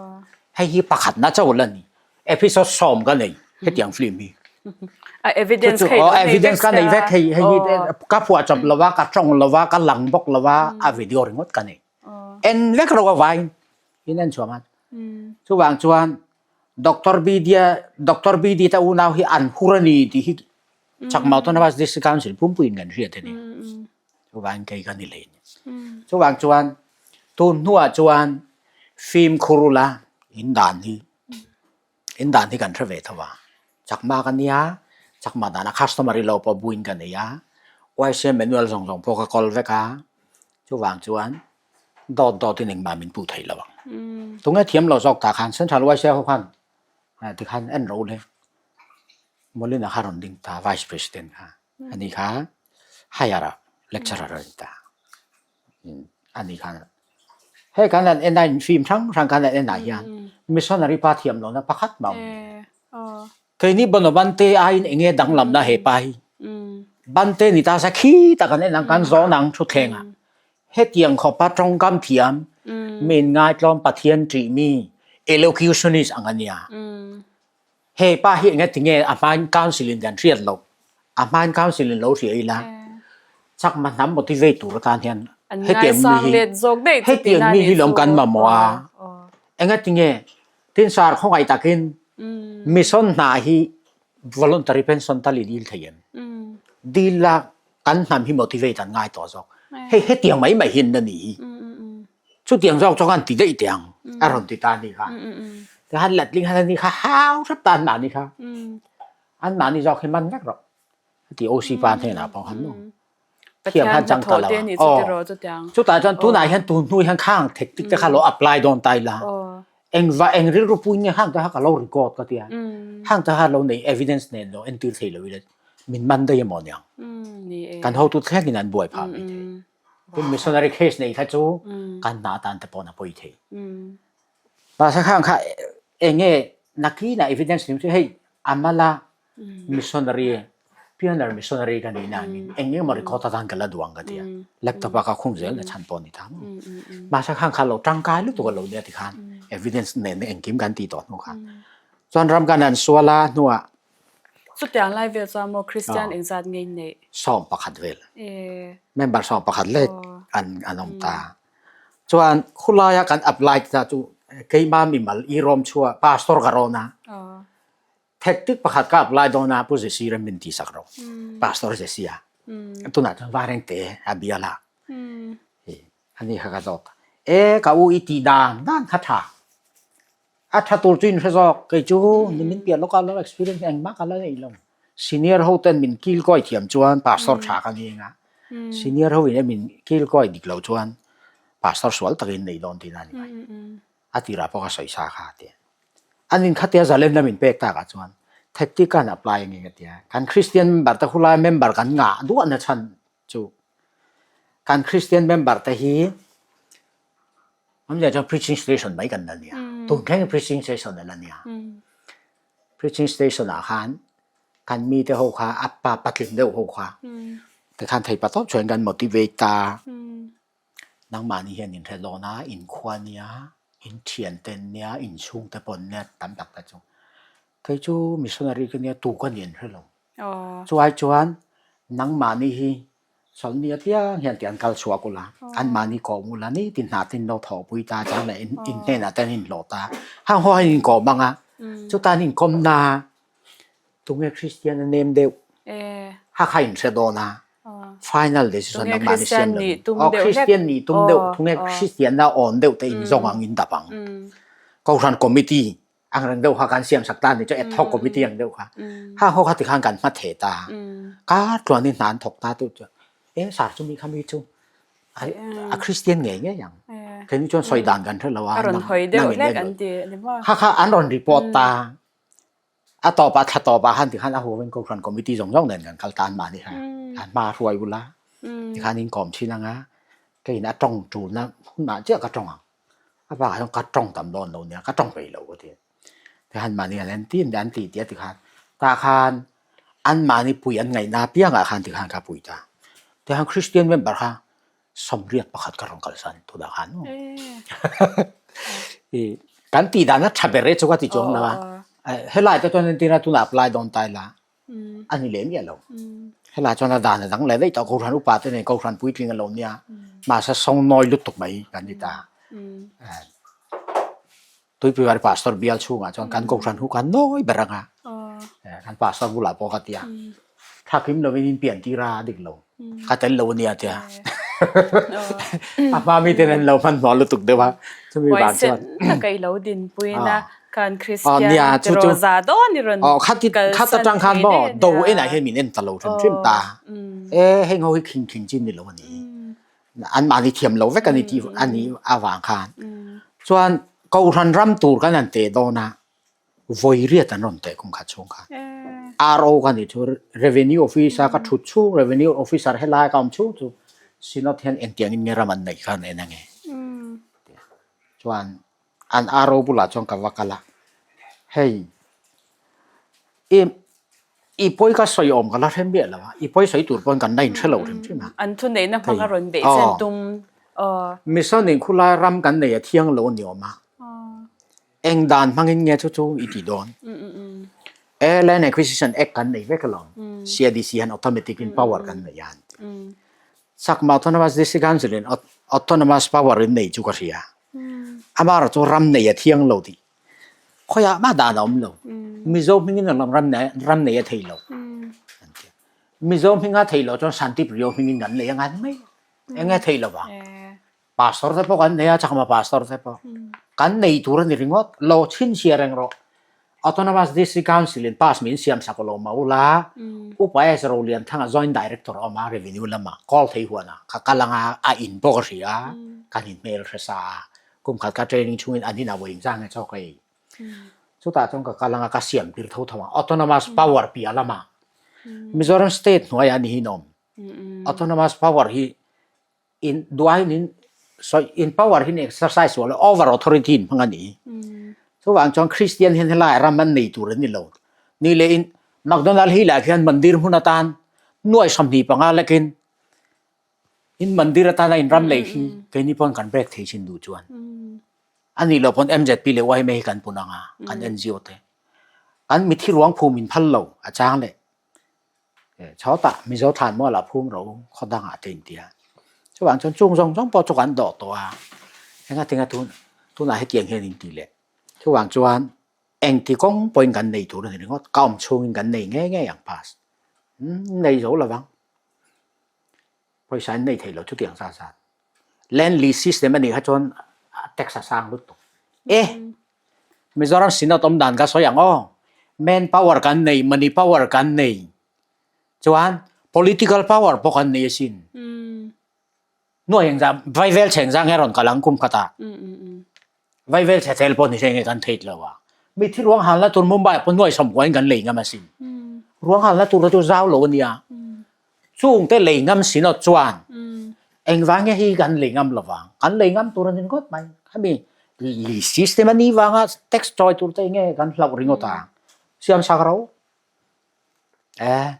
Hei hi pakhatna chauh la ni. Episode sawm ka nei hetiang film hi. A evidence kha i evidence ka nei vek hei hei hi ka phuah chawp lo va, ka tawng lo va, ka lang bawk lo va, a video ringawt ka nei. En vek ro a vain in en chhuah man. Chuvang chuan Doctor BD Doctor BD te unau hi an hur a ni tih hi Chakma Autonomous District Council pumpuiin kan hriat a ni. Chuvang kei ka ni hlei ni. Chuvang chuan tun hnuah chuan fimkhur ula in dan hi in dan hi kan hre ve tho a. Chakma ka nia, chakma dana customer i lo pawh buin ka nei a, YCM manual zawng zawng pawh ka kawl vek a, chuvang chuan dawt dawtin engmah min puh thei lo ang. Tunge thiam lo zawk tah khan Central YCM ho khan tikhan en ro le. Molina kha rawn ding ta Vice President kha. Ani kha higher ah lecturer a ni ta. Ani khan hei kan han en a in film hrang hrang kan han en ah hian missionary pa thiam lohna pakhat mah a awm lo. Keini Bono Bante aiin eng nge danglamna he pa hi? Bante ni ta sa khi tak an en ang kan zawn ang thutthleng ah hetiang khawpa tawngkam thiam min ngaitlawm Pathian ṭih mi elocutionist ang a nia. He pa hi eng ati nge a hmain council in kan hriat loh, a hmain council in lo hria ila chakma hnam motivate tur atan hian hetiang mi hi hetiang mi hi lawm kan mamawh a, eng ati nge tin sar khawngaih takin mission hna hi voluntary pension tal i dil thei em? Dil la kan hnam hi motivate an ngai tawh zawk, hei hetiang mai mai hin a ni hi. Chutiang zawk chuan kan ti daih teh ang a rawn ti ta a ni kha. Tikhan letling khan a ni kha hau hrep ta anmahni kha. Anmahni zawk hi man vek rawh a ti OC pa hnenah pawh khan maw. Thiam khan chang ta lo a. Aw. Chutah chuan tunah hian tun hnu hian khang tactic te kha lo apply dawn ta ila. Engva eng rilru puin nge khang te kha ka lo record ka tia. Khang te kha lo nei evidence nen lo entir thei lo ila min man daih emaw niang. Kan hotu thlengin an buai phah mai thei. Tin missionary case nei kha chu kan hna atan te pawh na pawi thei. Mahse khang kha enge nakina evidence lim chu hei amala missionary pioneer missionary ka nih na angin eng emaw record atan ka la duang ka tia. Laptop ah ka khung zel na chhan pawh ni ta maw. Mahse khang kha lo tangkai lutuk a lo nia tikhan evidence nen engkim kan tih tawh hnu khan. Chuan ram kan han sual a hnuah Chutiang lai vel chuan maw Kristian engzat ngei neih? 11 vel. Member 11 lek an an awm ta. Chuan khulaia kan apply ta chu keimah mimal i rawm chhuah pastor ka rawn a. Thektik pakhat ka apply dawn a Pu Jesse rem min ti sak rawh. Pastor Jesse a. Tunah chuan Vairengte a bial a. Ani kha ka zawt. E ka u i tih dan dan kha tha. A tha tur chu in hre zawk, kei chu min piah lawk a lo experience engmah ka la nei lo. Senior ho ten min kil kawi thiam chuan pastor tha ka ni eng a. Senior ho in emin kilkawi dik loh chuan pastor sual takin nei dawn tihna a ni mai. A tirah pawh ka sawi sa kha a ti. An in khatia zalenna min pek takah chuan thekti kan apply nge ka tia. Kan Christian member te khulai member kan ngah duahna chhan chu kan Christian member te hi awmzia chuan preaching station mai kan la nia. Tun thleng preaching station a la nia. Preaching station ah khan kan mite ho kha a pa patling deuh ho kha tikhan thei pa tawp chuan kan motivate ta. Nangmahni hian in hre dawn a, in khua nia, in thian te an nia, in chhungte pawh an nia tam tak te chu. Kei chu missionary ka nia tu ka ni an hre lo. Chuai chuan nangmahni hi sawlni apiang hian tih an kal chhuak ula, anmahni kawm ula nitin hna te in lo thawhpui ta chang leh in hnenah te an inhlawh ta. Hang ho hian inkawm ang a, chuta an inkawmna Tunge Kristian a nem deuh? Ha kha in hre dawn a. Final decision nangmah ni siam lo. Aw Kristian nih tum deuh, tunge Kristian na awn deuh te in zawng ang in dap ang. Kohhran committee ang reng deuh kha kan siam sak ta ni chu ad hoc committee ang deuh kha. Ha ho kha tikhan kan hma the ta. Kar tluan in hna an thawk ta tu chu. E sar chu mi kha mi chu a Kristian ngei ngei ang. Keini chuan sawi dan kan hre lo a. A rawn hawi deuh hlek an ti a ni maw? Kha kha an rawn report ta. A tawpah thla tawpah khan tikhan a huavin Kohhran Committee zawng zawng nen kan kal tan mahni kha a hma hruai ula tikhan in kawm thin anga keiin a tawng tulna hunah chiah ka tawng ang a bakah chuan ka tawng tam dawn lo nia ka tawng peih lo ka ti tikhan mahni an en tin an tih tih a tikhan tah khan an mahni pui an ngaihna apiangah khan tikhan ka pui ta tikhan Christian member kha 81 ka rawn kalsan tunah khan maw i kan tih dan a tha ber e chu ka ti chuang lo a helai te chuan entir a tunah apply dawn ta ila a ni leh miah lo helai chuan a dan a dang leh daih tawh kohhran upa te nen kohhran puitling a lo nia mahse sawngnawi lutuk mai kan ni ta Tuipuivar pastor bial chhungah chuan kan kohhran hu khan nawi ber ang a, kan pastor bulah pawh ka ti a, thlakim lovin in pian tir a dik lo, ka tel lo a nia tia. A hma miten an lo hmanhmawh lutuk deuh a, chumi vang chuan. Huaisen taka i lo dinpuiin a, kan Kristian tiraw za dawn i rawn kalsan Khat atang khan maw do enah hian min en ta lo hrim hrim ta, e heng ho hi khing khing chin ni lo a ni. Anmahni thiam lo vek a ni tih a nih avang khan chuan Kohhran ram tur kan han teh dawn a, vawi riat an rawn teh kum khat chhung khan. RO ka nih chu Revenue Office a ka thut chhung Revenue Officer helai ka awm chhung chu Synod hian engtiangin nge ram an neih kha an en ange. Chuan an RO bulah chuan ka va kal a, hei i i pawi ka sawi awm ka la hre miah lo a, i pawi sawi tur pawn kan la inhre lo hrim hrim a. An thuneihna hmang a rawn beih chen tum aw. Mission in khulai ram kan nei a thiang lo a ni awm a, eng dan hmangin nge chu chu i tih dawn? E Land Acquisition Act kan nei vek alawm, CADC hian automatic in power kan nei a an ti. Chakma Autonomous District Council in autonomous power in nei chu ka hria. Amaherawh chu ram nei a thiang lo tih khawiah mah dan a awm lo. Mizo hmingin an ram nei ram nei a thei lo an ti. Mizo hminga thei lo chuan Santipriyo hmingin kan nei a ngan mai. Eng nge thei lo vang? Pastor te pawh kan nei a, Chakma pastor te pawh. Kan nei tur a ni ringawt. Lo chhinchhiah reng rawh. Autonomous District Council in pass min siam sak lo mah ula, Upa S Rolianthanga Joint Director a awm a, Revenue lama call thei huan a, ka kal anga a in pawh ka hria a, kan in hmel hre sa a, kum khat ka training chhungin an inah vawi engzah nge chaw ka ei. Chutah chuan ka kal anga ka siam tir tho tho ang, Autonomous Power piah lamah Mizoram State hnuaiah a ni hi in awm. Autonomous Power hi in duain in sawi in power hi in exercise sual a over authority in hmang a ni. Chuvang chuan Christian hian helai ram an nei tur an ni lo. Ni leh in McDonald hi lah khian mandir hmun atan nuai 25 lekin in mandir atana in ram lei hi keini pawn kan break thei chin duh chuan. A nih loh pawn MZP leh YMA hi kan pun anga kan NGO te. Kan mithi ruang phum in phal lo a chang leh Chhawtah Mizo thlan mualah phum ro khaw dangah te in ti a. Chuvang chuan chung zawng zawng pawh chu kan dawh tawh a, enga tinga tun tunah hetiang hian in ti leh. Chuvang chuan engti kawng pawhin kan nei tur a ni ringawt, ka awm chhungin kan nei ngei ngei ang pass. Nei zo lovang. Pawisa in nei thei lo chutiang zat zat. Land lease system a nih kha chuan tax a sang lutuk. E! Mizoram Synod awm dan ka sawi ang aw. Man power kan nei, money power kan nei. Chuan Political power pawh kan nei asin. Nuai engzah vaivel chhe engzah nge rawn kal ang kum khatah. Vaivel chhe tel pawh ni se nge kan theih lo a. Mithi ruang halna tur Mumbai ah pawh nuai sawmkua in kan lei ngam asin. Ruang halna tur kha chu zau lo ania. Chungte lei ngam si nawt chuan engvang nge hi kan lei ngam lovang. Kan lei ngam tur a ni ringawt mai. Khami li system a nih vanga tax chawi tur te nge kan hlauh ringawt ang. Siam sak ro. Eh,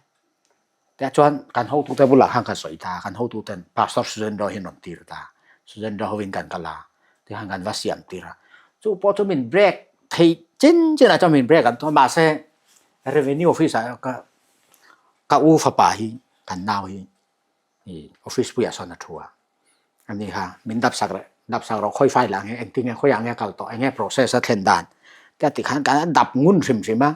tiah chuan kan hotute bulah khan ka sawi ta, kan hotuten Pastor Suzendro hi an rawn tir ta, Suzendro hovin kan kal a, tikhan kan va siam tir a, chu pawh chu min break theih chin chin ah chuan min break an tum a, mahse revenue office ah ka ka u fapa hi kan nau hi i office puiah sawn a thu a, ani kha min dap sak reh dap sak rawh khawi file ah nge engtin nge khawiah nge kal tawh eng nge process a thlen dan te a ti khan kan a dap ngun hrim hrim a,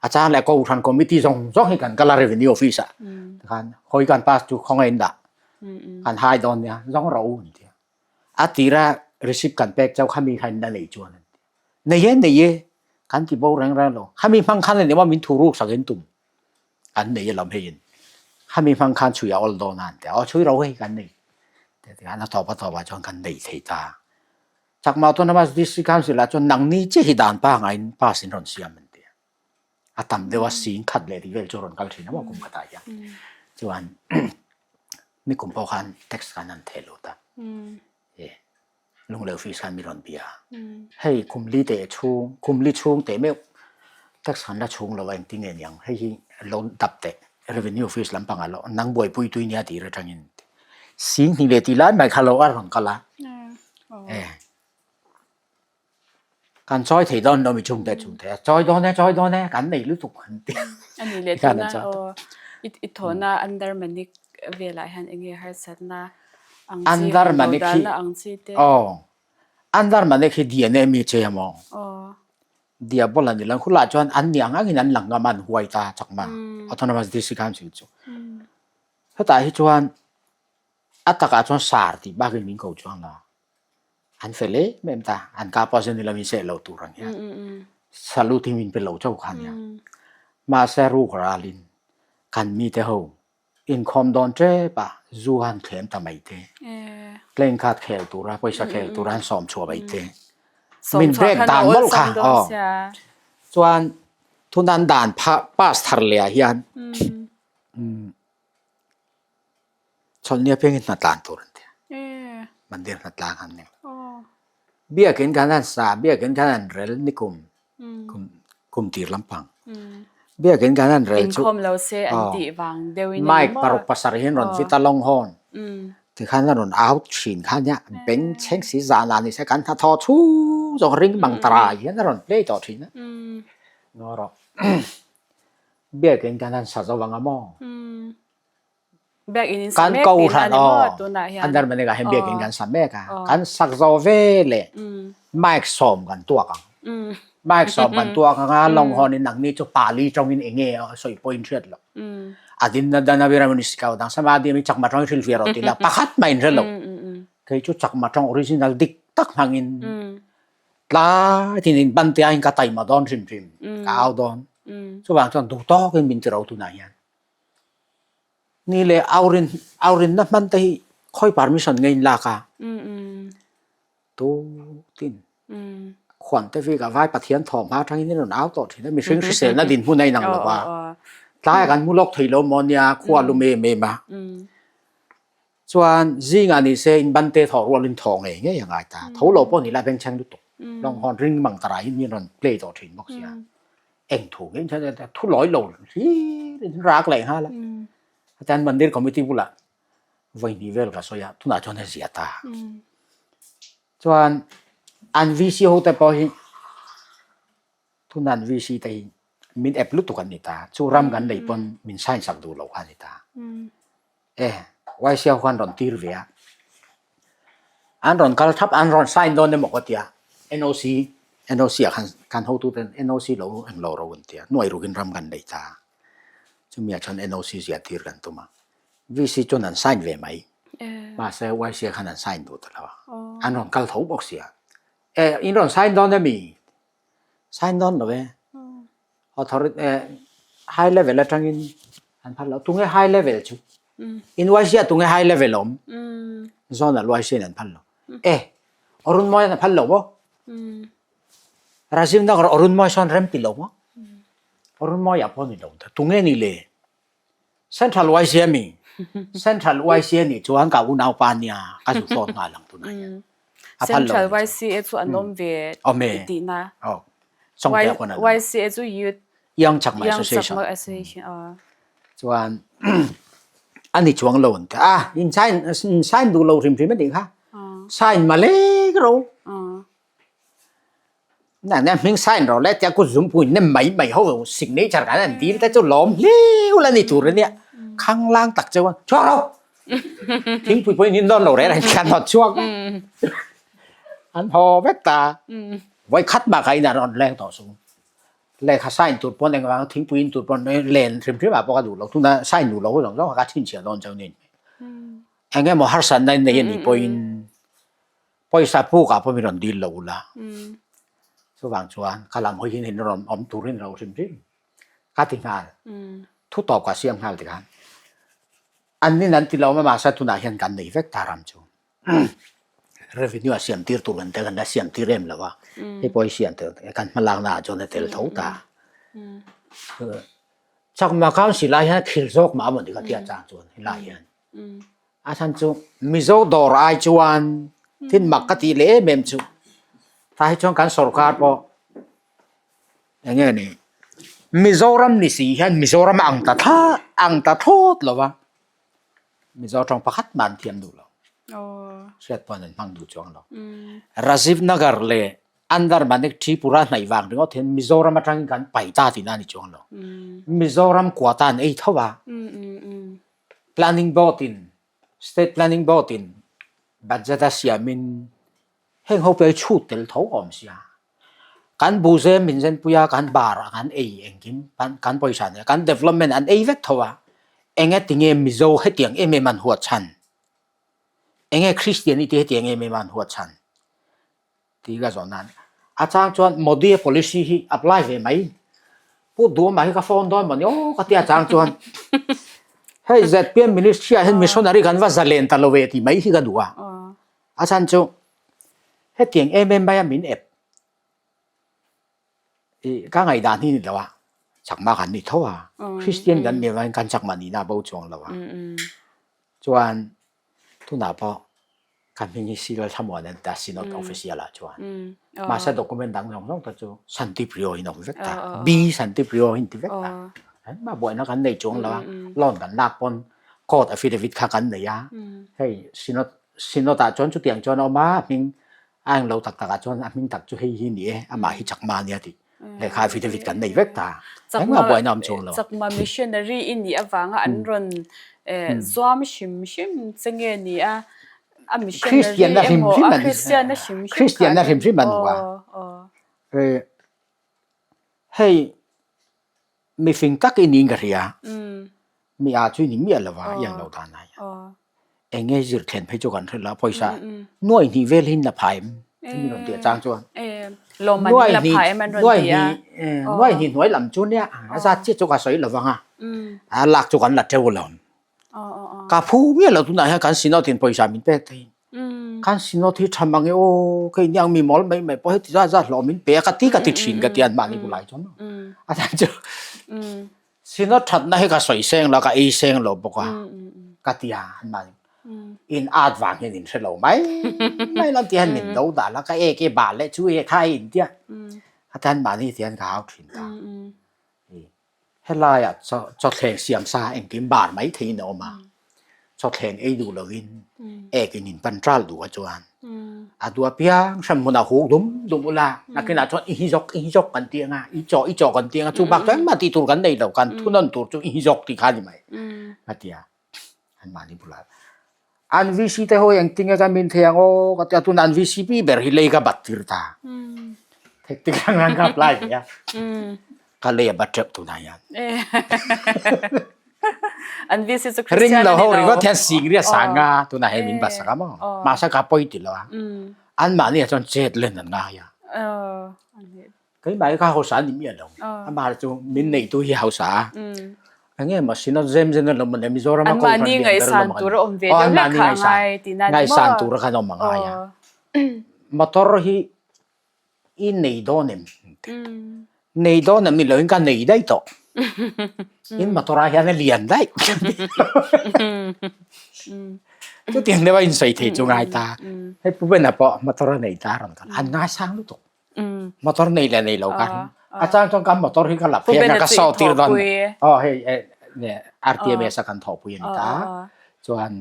a chang leh kohhran committee zawng zawng hi kan kal a revenue office ah tikhan khawi kan pass chu khawngaih in dah kan hai dawn nia zawng rawh u an ti a, a tira receipt kan pek chauh khami kha in la nei chuan an ti a, nei e nei e kan ti bo reng reng lo khami hmang khan emaw min thu ruk sak in tum. An nei alawm hei in khami hmang khan chhui a awl dawn a an ti a, aw chhui ro hei kan nei te ti khan a tawp a tawp ah chuan kan nei thei ta. Chakma Autonomous District Council ah chuan nangni chiah hi dan pangaiin pass in rawn siam an ti a, a tam deuh a sing khat leh tih vel chu rawn kal thin a maw kum khatah hian chuan nikum pawh khan tax khan an theh lut a. Lungleu office khan mi rawn bia a, hei kum li teh chhung, kum li chhung teh meuh tax han la chhung lo a engtin nge niang, hei hi lo dap teh revenue office lampangah lo nang buaipui tui nia tih atangin sing hnih leh tih lai mai kha lo a rawn kal a, e kan chawi thei dawn lo mi chung te chung te a chawi dawn e chawi dawn e kan nei lutuk an ti a. Ani leh tuna aw i thawhna under manik velah hian enge harsatna ang chi Andar han manik hi dodalna ang chi te. Aw andar manik hi DNA mi che emaw Aw. Diabol an ni lo khulai chuan an ni ang angin an lang ngam a an huai ta chakma Autonomous District Council chu. Hetah hi chuan a takah chuan sar tih bakin min ko chuang lo. An fel em em ta an ka pawh chuan ni lo in seh lo tur ang hian salute hi min pe lo chauh kha nia. Mahse ruk ralin kan mite ho Inkhawm dawn tep a, zu han thlem ta mai te, playing card khel tura pawisa khel tura han sawm chhuah mai te, min break dan mawlh kha aw. Chuan thunan dan pass thar leh ah hian chawlhni apiangin hna tlan tur an ti a, mandir hna tlang han ni. Biakin khan an sa, biakin khan an rel nikum kum tir lampang. Biakin khan an rel chu Inkhawm lo se an tih vang deuh in Mic paruk pasarih in rawn fit a lawng hawn. Tikhan a rawn out thin kha nia beng chheng si zan ah ni se kan hnathawh chhung zawng ring mang tarai hian a rawn play tawh thin a. Ngaw rawh. Biakin khan an sa zo vang a maw? Biakinn in sa Kan mek ko tihna hran a ni maw aw. tunah hian? An darmanik ah hian biakinn Aw. kan sa mek a. Aw. Kan sak zo ve leh mic sawm kan tuak ang. Mic sawm kan tuak ang a, lawnghawn in nangni chu pali tawngin eng nge sawi pawh in hriat lo. A dinna dan a viramani scout ang samadhi ami chakma tawng in hrilh fiah rawh ti la pakhat mah in hre lo. Kei chu chakma tawng original dik tak hmangin tlai tin in ban te ah hin ka taima dawn hrim hrim ka au dawn. Chuvang chuan duh tawkin min ti ro tunah hian. Ni leh aurin aurinna hman te hi khawi permission nge in lak a? Tutin khuan te vik a vai Pathian thawm hma atangin in rawn au tawh thin a, mihring hriselna dinhmun a inang lo a, tlai ah kan hmu lawk thei lo maw nia khua lum em em a. Chuan zingah ni se in ban te thawh rualin thaw ngei ngei a ngai ta, tho lo pawh ni la bengchheng lutuk, lawnghawn ring mang ta raiin min rawn play tawh thin bawk sia. Eng thu nge in thu lawi lo hlir in rak leh nghal a. Hetiang mandir committee bulah vawi hnih vel ka sawi a, tunah chuan a zia ta. Chuan an VC ho te pawh hi tuna an VC te hi min ep lutuk an ni ta, chu ram kan nei pawn min sign sak duh lo kha a ni ta. E YC ho khan rawn tir ve a, an rawn kal thap an rawn sign dawn emaw ka tia NOC NOC ah khan kan hotu ten NOC lo eng lo ro an tia nuai rukin ram kan nei ta chumi ah chuan NOC zia tir kan tum a VC chuan an sign ve mai mahse YC ah khan an sign duh ta lo a an rawn kal tho bawk sia e in rawn sign dawn emi sign dawn lo e authority high level atangin. An phal lo. Tunge high level chu? In YC ah tunge high level awm? Zonal YC in an phal lo. E, Arun Mawi an a phal lo maw? Rajiv Nagar Arun Mawi sawn rem ti lo maw? Arun Mawi ah pawh ni lo. Tunge ni le? Central YC a mi? Central YC a nih chuan ka unaupa nia ka zu phone nghal ang tunah hian. A phal lo Central nih chu. YCA chu an awm ve Awm e. tihna. Aw. Sawngte pawn an awm. YCA chu Youth Young Chakma Young Association. Chakma Association. Aw. Chuan a ni chuang lo an ti. A, in sign in sign duh lo hrim hrim a nih kha. Sign malek ro. Na na hming sign rawh le tia kut zungpui nem mai mai ho signature kan an dil te chu lawm hliu la ni tur ania khanglang tak chuan chhuak ro thingpui pawhin in dawn lo reng reng khian hawt chhuak an haw vek ta vawi khat mah kha in a rawn leng tawh sung lehkha sign tur pawn engvang thingpui in tur pawn len hrim hrim ah pawh ka duh lo tuna sign duh lo zawng zawng kha ka chhinchhiah dawn chauh nin eng emaw harsatna in nei anih pawhin Pawisa puk ah pawh min rawn dil lo ula. Chuvang chuan ka lam hawi hian in rawn awm turin ro hrim hrim ka ti nghal. Thu tawp ka siam nghal tikhan an nin an ti lo a mahse tunah hian kan nei vek ta ram chu. Revenue a siam tir tur kan tel kan la siam tir em lo a, hei pawh hi siam tel kan hmalakna ah chuan a tel tho ta. Chakma Council ah hian thil zawk mah amaw ni ka tia chang chuan helai hian. A chhan chu Mizo dawr ai chuan thil mak ka tih leh em em chu tah hi chuan kan sorkar pawh eng nge ni Mizoram ni si hian Mizoram a ang ta thla ang ta thlawt lo va Mizo tawng pakhat mah an thiam duh lo hriat pawh an hmang duh chuang lo Rajiv Nagar leh Under Manik Tripura hnaih vang ringawt hian Mizoram atangin kan pai ta tihna a ni chuang lo Mizoram quota an ei tho a. Planning Board in State Planning Board in budget a siamin heng ho pawh hi chhut tel tho awm sia. Kan buhzem min zenpui a, kan bar a, kan ei engkim kan pawisa nen kan development an ei vek tho a, enge tinge Mizo hetiang em em an huat chhan? Enge Christianity hetiang em em an huat chhan? Tih ka zawh nan a chang chuan Modi a policy hi apply ve mai Pu Duhawma hi ka phone dawn mawni aw ka tia chang chuan hei ZPM ministry ah hian missionary kan va zalen ta lo ve tih mai hi ka duh a a chhan chu hetiang em em maia min ep i ka ngaihdan hi ni lo a chakma kan ni tho a Christian kan nih avangin kan chakma nihna a bo chuang lo a chuan Tunah pawh ka hming hi Cyril Thlamuan an ti a, Synod Official ah chuan. Mahse document dang zawng zawng te chu Santiprio in awm vek ta. B Santiprio in ti vek ta. Engmah buaina kan nei chuang lo a, loan kan lak pawn court affidavit kha kan nei a. Hei Synod Synod ah chuan chutiang chuan a awm a, a hming a englo tak tak ah chuan a hming tak chu hei hi ni e, amah hi Chakma a nia tih lehkha affidavit kan nei vek ta. Engmah buaina awm chuang lo. Chakma missionary i nih avanga an rawn zuam hrim hrim che nge ni a? A missionary emaw a Christian na hrim hrim Christian na hrim hrim an hua. Hei mifing tak i niin ka hria. Mi a chu i ni miah lo va, i ang lo dan ai. Eng nge zir thlen phei chu kan hre lo a, pawisa nuai hnih vel hi la phai em? Min rawn ti a chang chuan. Nuai hnih, nuai hnih, nuai hnih hnuai lam chu nia, a zat chiah chu ka sawi lo vang a, a lak chu kan la teuh lo. Ka phu miah lo tunah hian kan synod in pawisa min pek thei. Kan synod hi tha mang e aw, kei nia mi mawl mai mai pawh heti zat zat hlawh min pe a ka ti ka ti thin ka ti a mahni bulai chuan. A chhan chu Synod thatna hi ka sawi seng lo, ka ei seng lo bawk a, ka ti a, an mahni in at vang hian in hre lo mai mai lo ti hian min do dah la, ka ek e bal leh chu e kha e in tia, kha an mahni ti hian ka hau thin ta. Helaiah chawthleng siam sa engkim bar mai theihin a awm a, chawthleng ei duh lovin ek in in pan ṭal duh a chuan a duh apiang hran hmunah huk dum dum ula nakinah chuan i hi zawk i hi zawk kan ti anga i chaw i chaw kan ti anga chu bak chuan engmah tih tur kan nei lo kan thunawn tur chu i hi zawk tih kha a ni mai a ti a an mahni bulah an VC te ho engtin nge ka min thei ang aw ka ti a tunah an VCP ber hi lei ka bat tir ta thektik ang ang ka apply ve a. Ka lei a bat teuh tunah hian. An VC chu Ring Christian lo a ni ho lo. ringawt hian sing ri a sang a, tunah hian min bat sak a maw. Mahse ka pawi ti lo a. Anmahni ah chuan chet len an ngai a. Keimah hi ka hausa a ni miah lo. Amah chu min neihtu hi hausa a. Enge maw Synod zem zen an awm a nia Mizoram a kohhran Anmahni lian ber an awm ngaihsan tur a awm ve aw deuh hlek anmahni kha a ngaihsan ngai tihna a ni maw? ngaihsan tur a khan awm a ngai a. Motor hi i nei dawn em? Nei dawn em ni loin ka nei daih tawh. In motor ah hian a lian daih. Chutiang deuh a insawi thei chu ngai ta. Hei Pu Bena pawh motor a nei ta a rawn kal. An ngaisang lutuk. Motor nei leh nei lo ka a chang chuan kan motor hi ka la pheng a ka saw tir dawn. Aw hei RTMS a kan thawhpui a ni ta. Chuan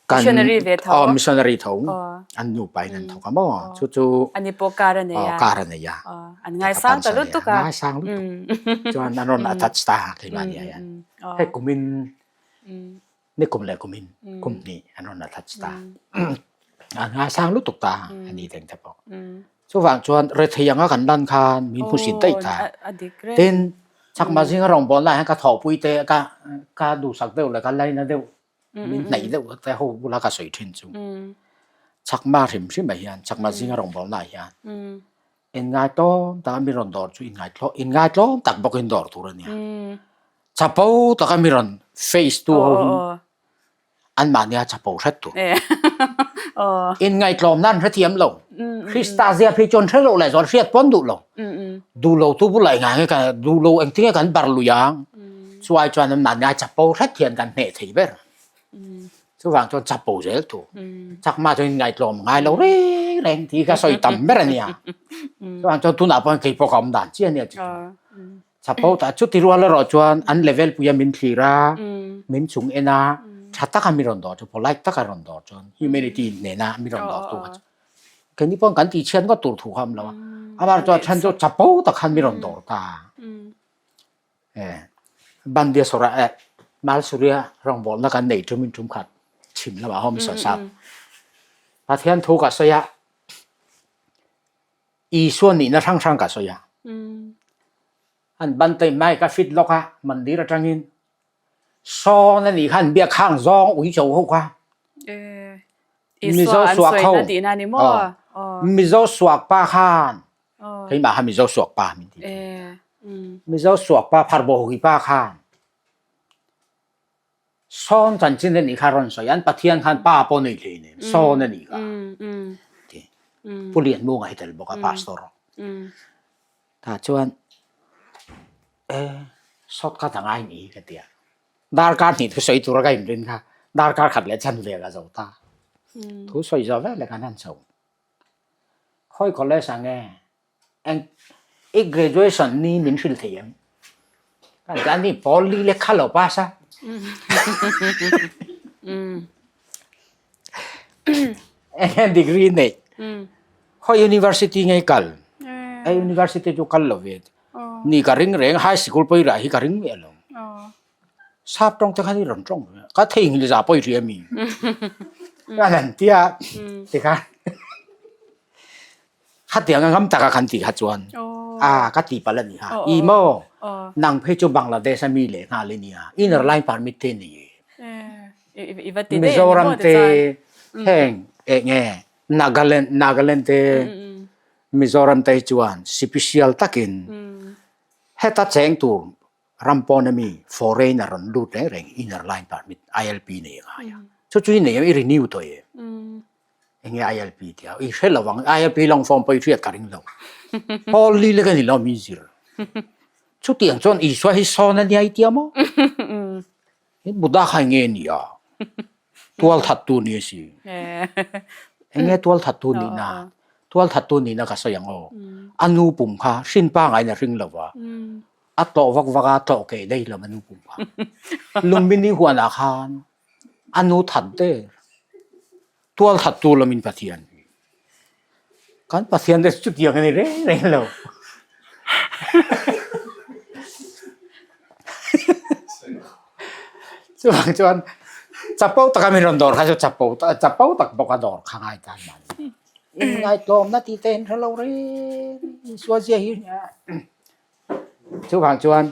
kan Missionary ve tho. Aw missionary tho an nupa in an thawk a maw chu chu Ani pawh car a nei a. Aw car a nei a. Aw an ngaisang ta lutuk a. Ngaisang lutuk. Chuan an rawn attach ta keimahni ah hian. Hei kumin ni kum leh kumin kum hnih an rawn attach ta. An ngaisang lutuk ta ani teng te pawh. Chuvang chuan rethei anga kan lan khan min hmusit daih ta. Tin chakma zinga rawngbawlna ah hian ka thawhpui te ka ka duhsak deuh leh ka laina deuh min hnaih deuh te ho bula ka sawi thin chu chakma hrim hrim ah hian chakma zinga rawngbawlna ah hian inngaitawm taka mi rawn dawr chu inngaithlawm inngaithlawm tak bawkin dawr tur a nia chapo taka mi rawn face tu ho hi anmahnia chapo hret tur inngaihtlawm nan hrethiam lo Krista zia phei chuan hre lo leh chuan hriat pawn duh lo duh lo tu bulah engah nge ka duh lo engtin nge kan bar lui ang chuai chuan anmahnia chapo hret hian kan hneh thei ber chuvang chuan chapo zel tur chakma chuan inngaihtlawm ngai lo reng reng tih hi ka sawi tam ber a nia chuvang chuan tunah pawh kei pawh ka awm dan chiah a nia Chapo tah chuti rual erawh chuan an level puia min thlir a, min chung en a, tha taka mi rawn dawr chu polite taka rawn dawr chuan humanity nena mi rawn dawr tu kha chu keini pawh kan tihchhiat ngawt tur thu kha a awm lo a, amah chuan then chu chapo tak khan mi rawn dawr ta e Bandia sawrah eh Malsuria rawngbawlna kan nei tum in tum khat chhim lamah ho mi sawi sap Pathian thu ka sawi a. Isua nihna hrang hrang ka sawi a. An ban tawi mai ka fit lawk a, mandir atangin sawn a nih kha an biak khang zawng ui cho ho kha. Mizo suak ho. Mizo suak pa khan keimah kha Mizo suak pa min ti. Mizo suak pa pharbawi pa khan Sawn chanchin a nih kha rawn sawi an Pathian khan pa pawh nei hlei nen sawn a nih kha ti Pu Lianmunga hi tel bawk a pastor tah chuan e sawt kha ta ngai ni ka ti a darkar hnih thusawi tura ka inrin kha darkar khat leh chan vel a zo ta thusawi zawh vel leh kan han chho khawi college ah nge Eng i graduation ni min hrilh thei em? Kan ti a ni pawl li lek kha lo pass a. Eng degree nei? Khawi university nge i kal? E university chu kal lo ve. Ni ka ring reng high sikul pawh i rah hi ka ring miah lo. Sap tawng te khan i rawn tawng ve a, ka theihnghilh zah pawh i hria mi? Ka han ti a, tikhan Khatiang a ngam taka kan tih kha chuan a ka tih palh a ni kha. I maw nang phei chu Bangladesh a mi leh nghal i nia, inner line permit te ni e. Mizoram te heng eng nge Nagaland Nagaland te Mizoram te hi chuan sipisial takin heta cheng tur ram pawn ami foreigner rawn lut reng reng inner line permit ILP nei a ngai a. Chu chu i nei em i renew tawh em? Enge ILP tia i hre lo ang ILP long form pawh i hriat ka ring lo. Paul li lek a ni lo min zir. Chutiang chuan Isua hi sawn a nia i tia maw? Hi Buddha kha enge ni a? Tual that tu ni a si. Enge tual that tu ni na? Tual that tu ni na ka sawi ang aw. A nu pum kha hrin pa ngaiin a hring lo va. A tlawh vak vak a, tlawh keh daih lo a nu pum kha. Lumbini huanah khan A nu that der. Tual that tu lamin Pathian hi. Kan Pathian te chutiang a ni reng reng lo. Chuvang chuan chapo taka min rawn dawr kha chu chapo chapo tak bawk a dawr kha ngai tan mahni. Inngaihtlawmna tih te in hre lo reng Isua zia hi. Chuvang chuan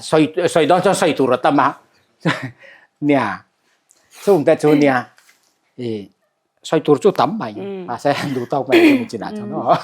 sawi sawi dawn chuan sawi tur a tam a nia chung te chu nia i sawi tur chu tam mai mahse duh tawk mai chu chinah chuan aw.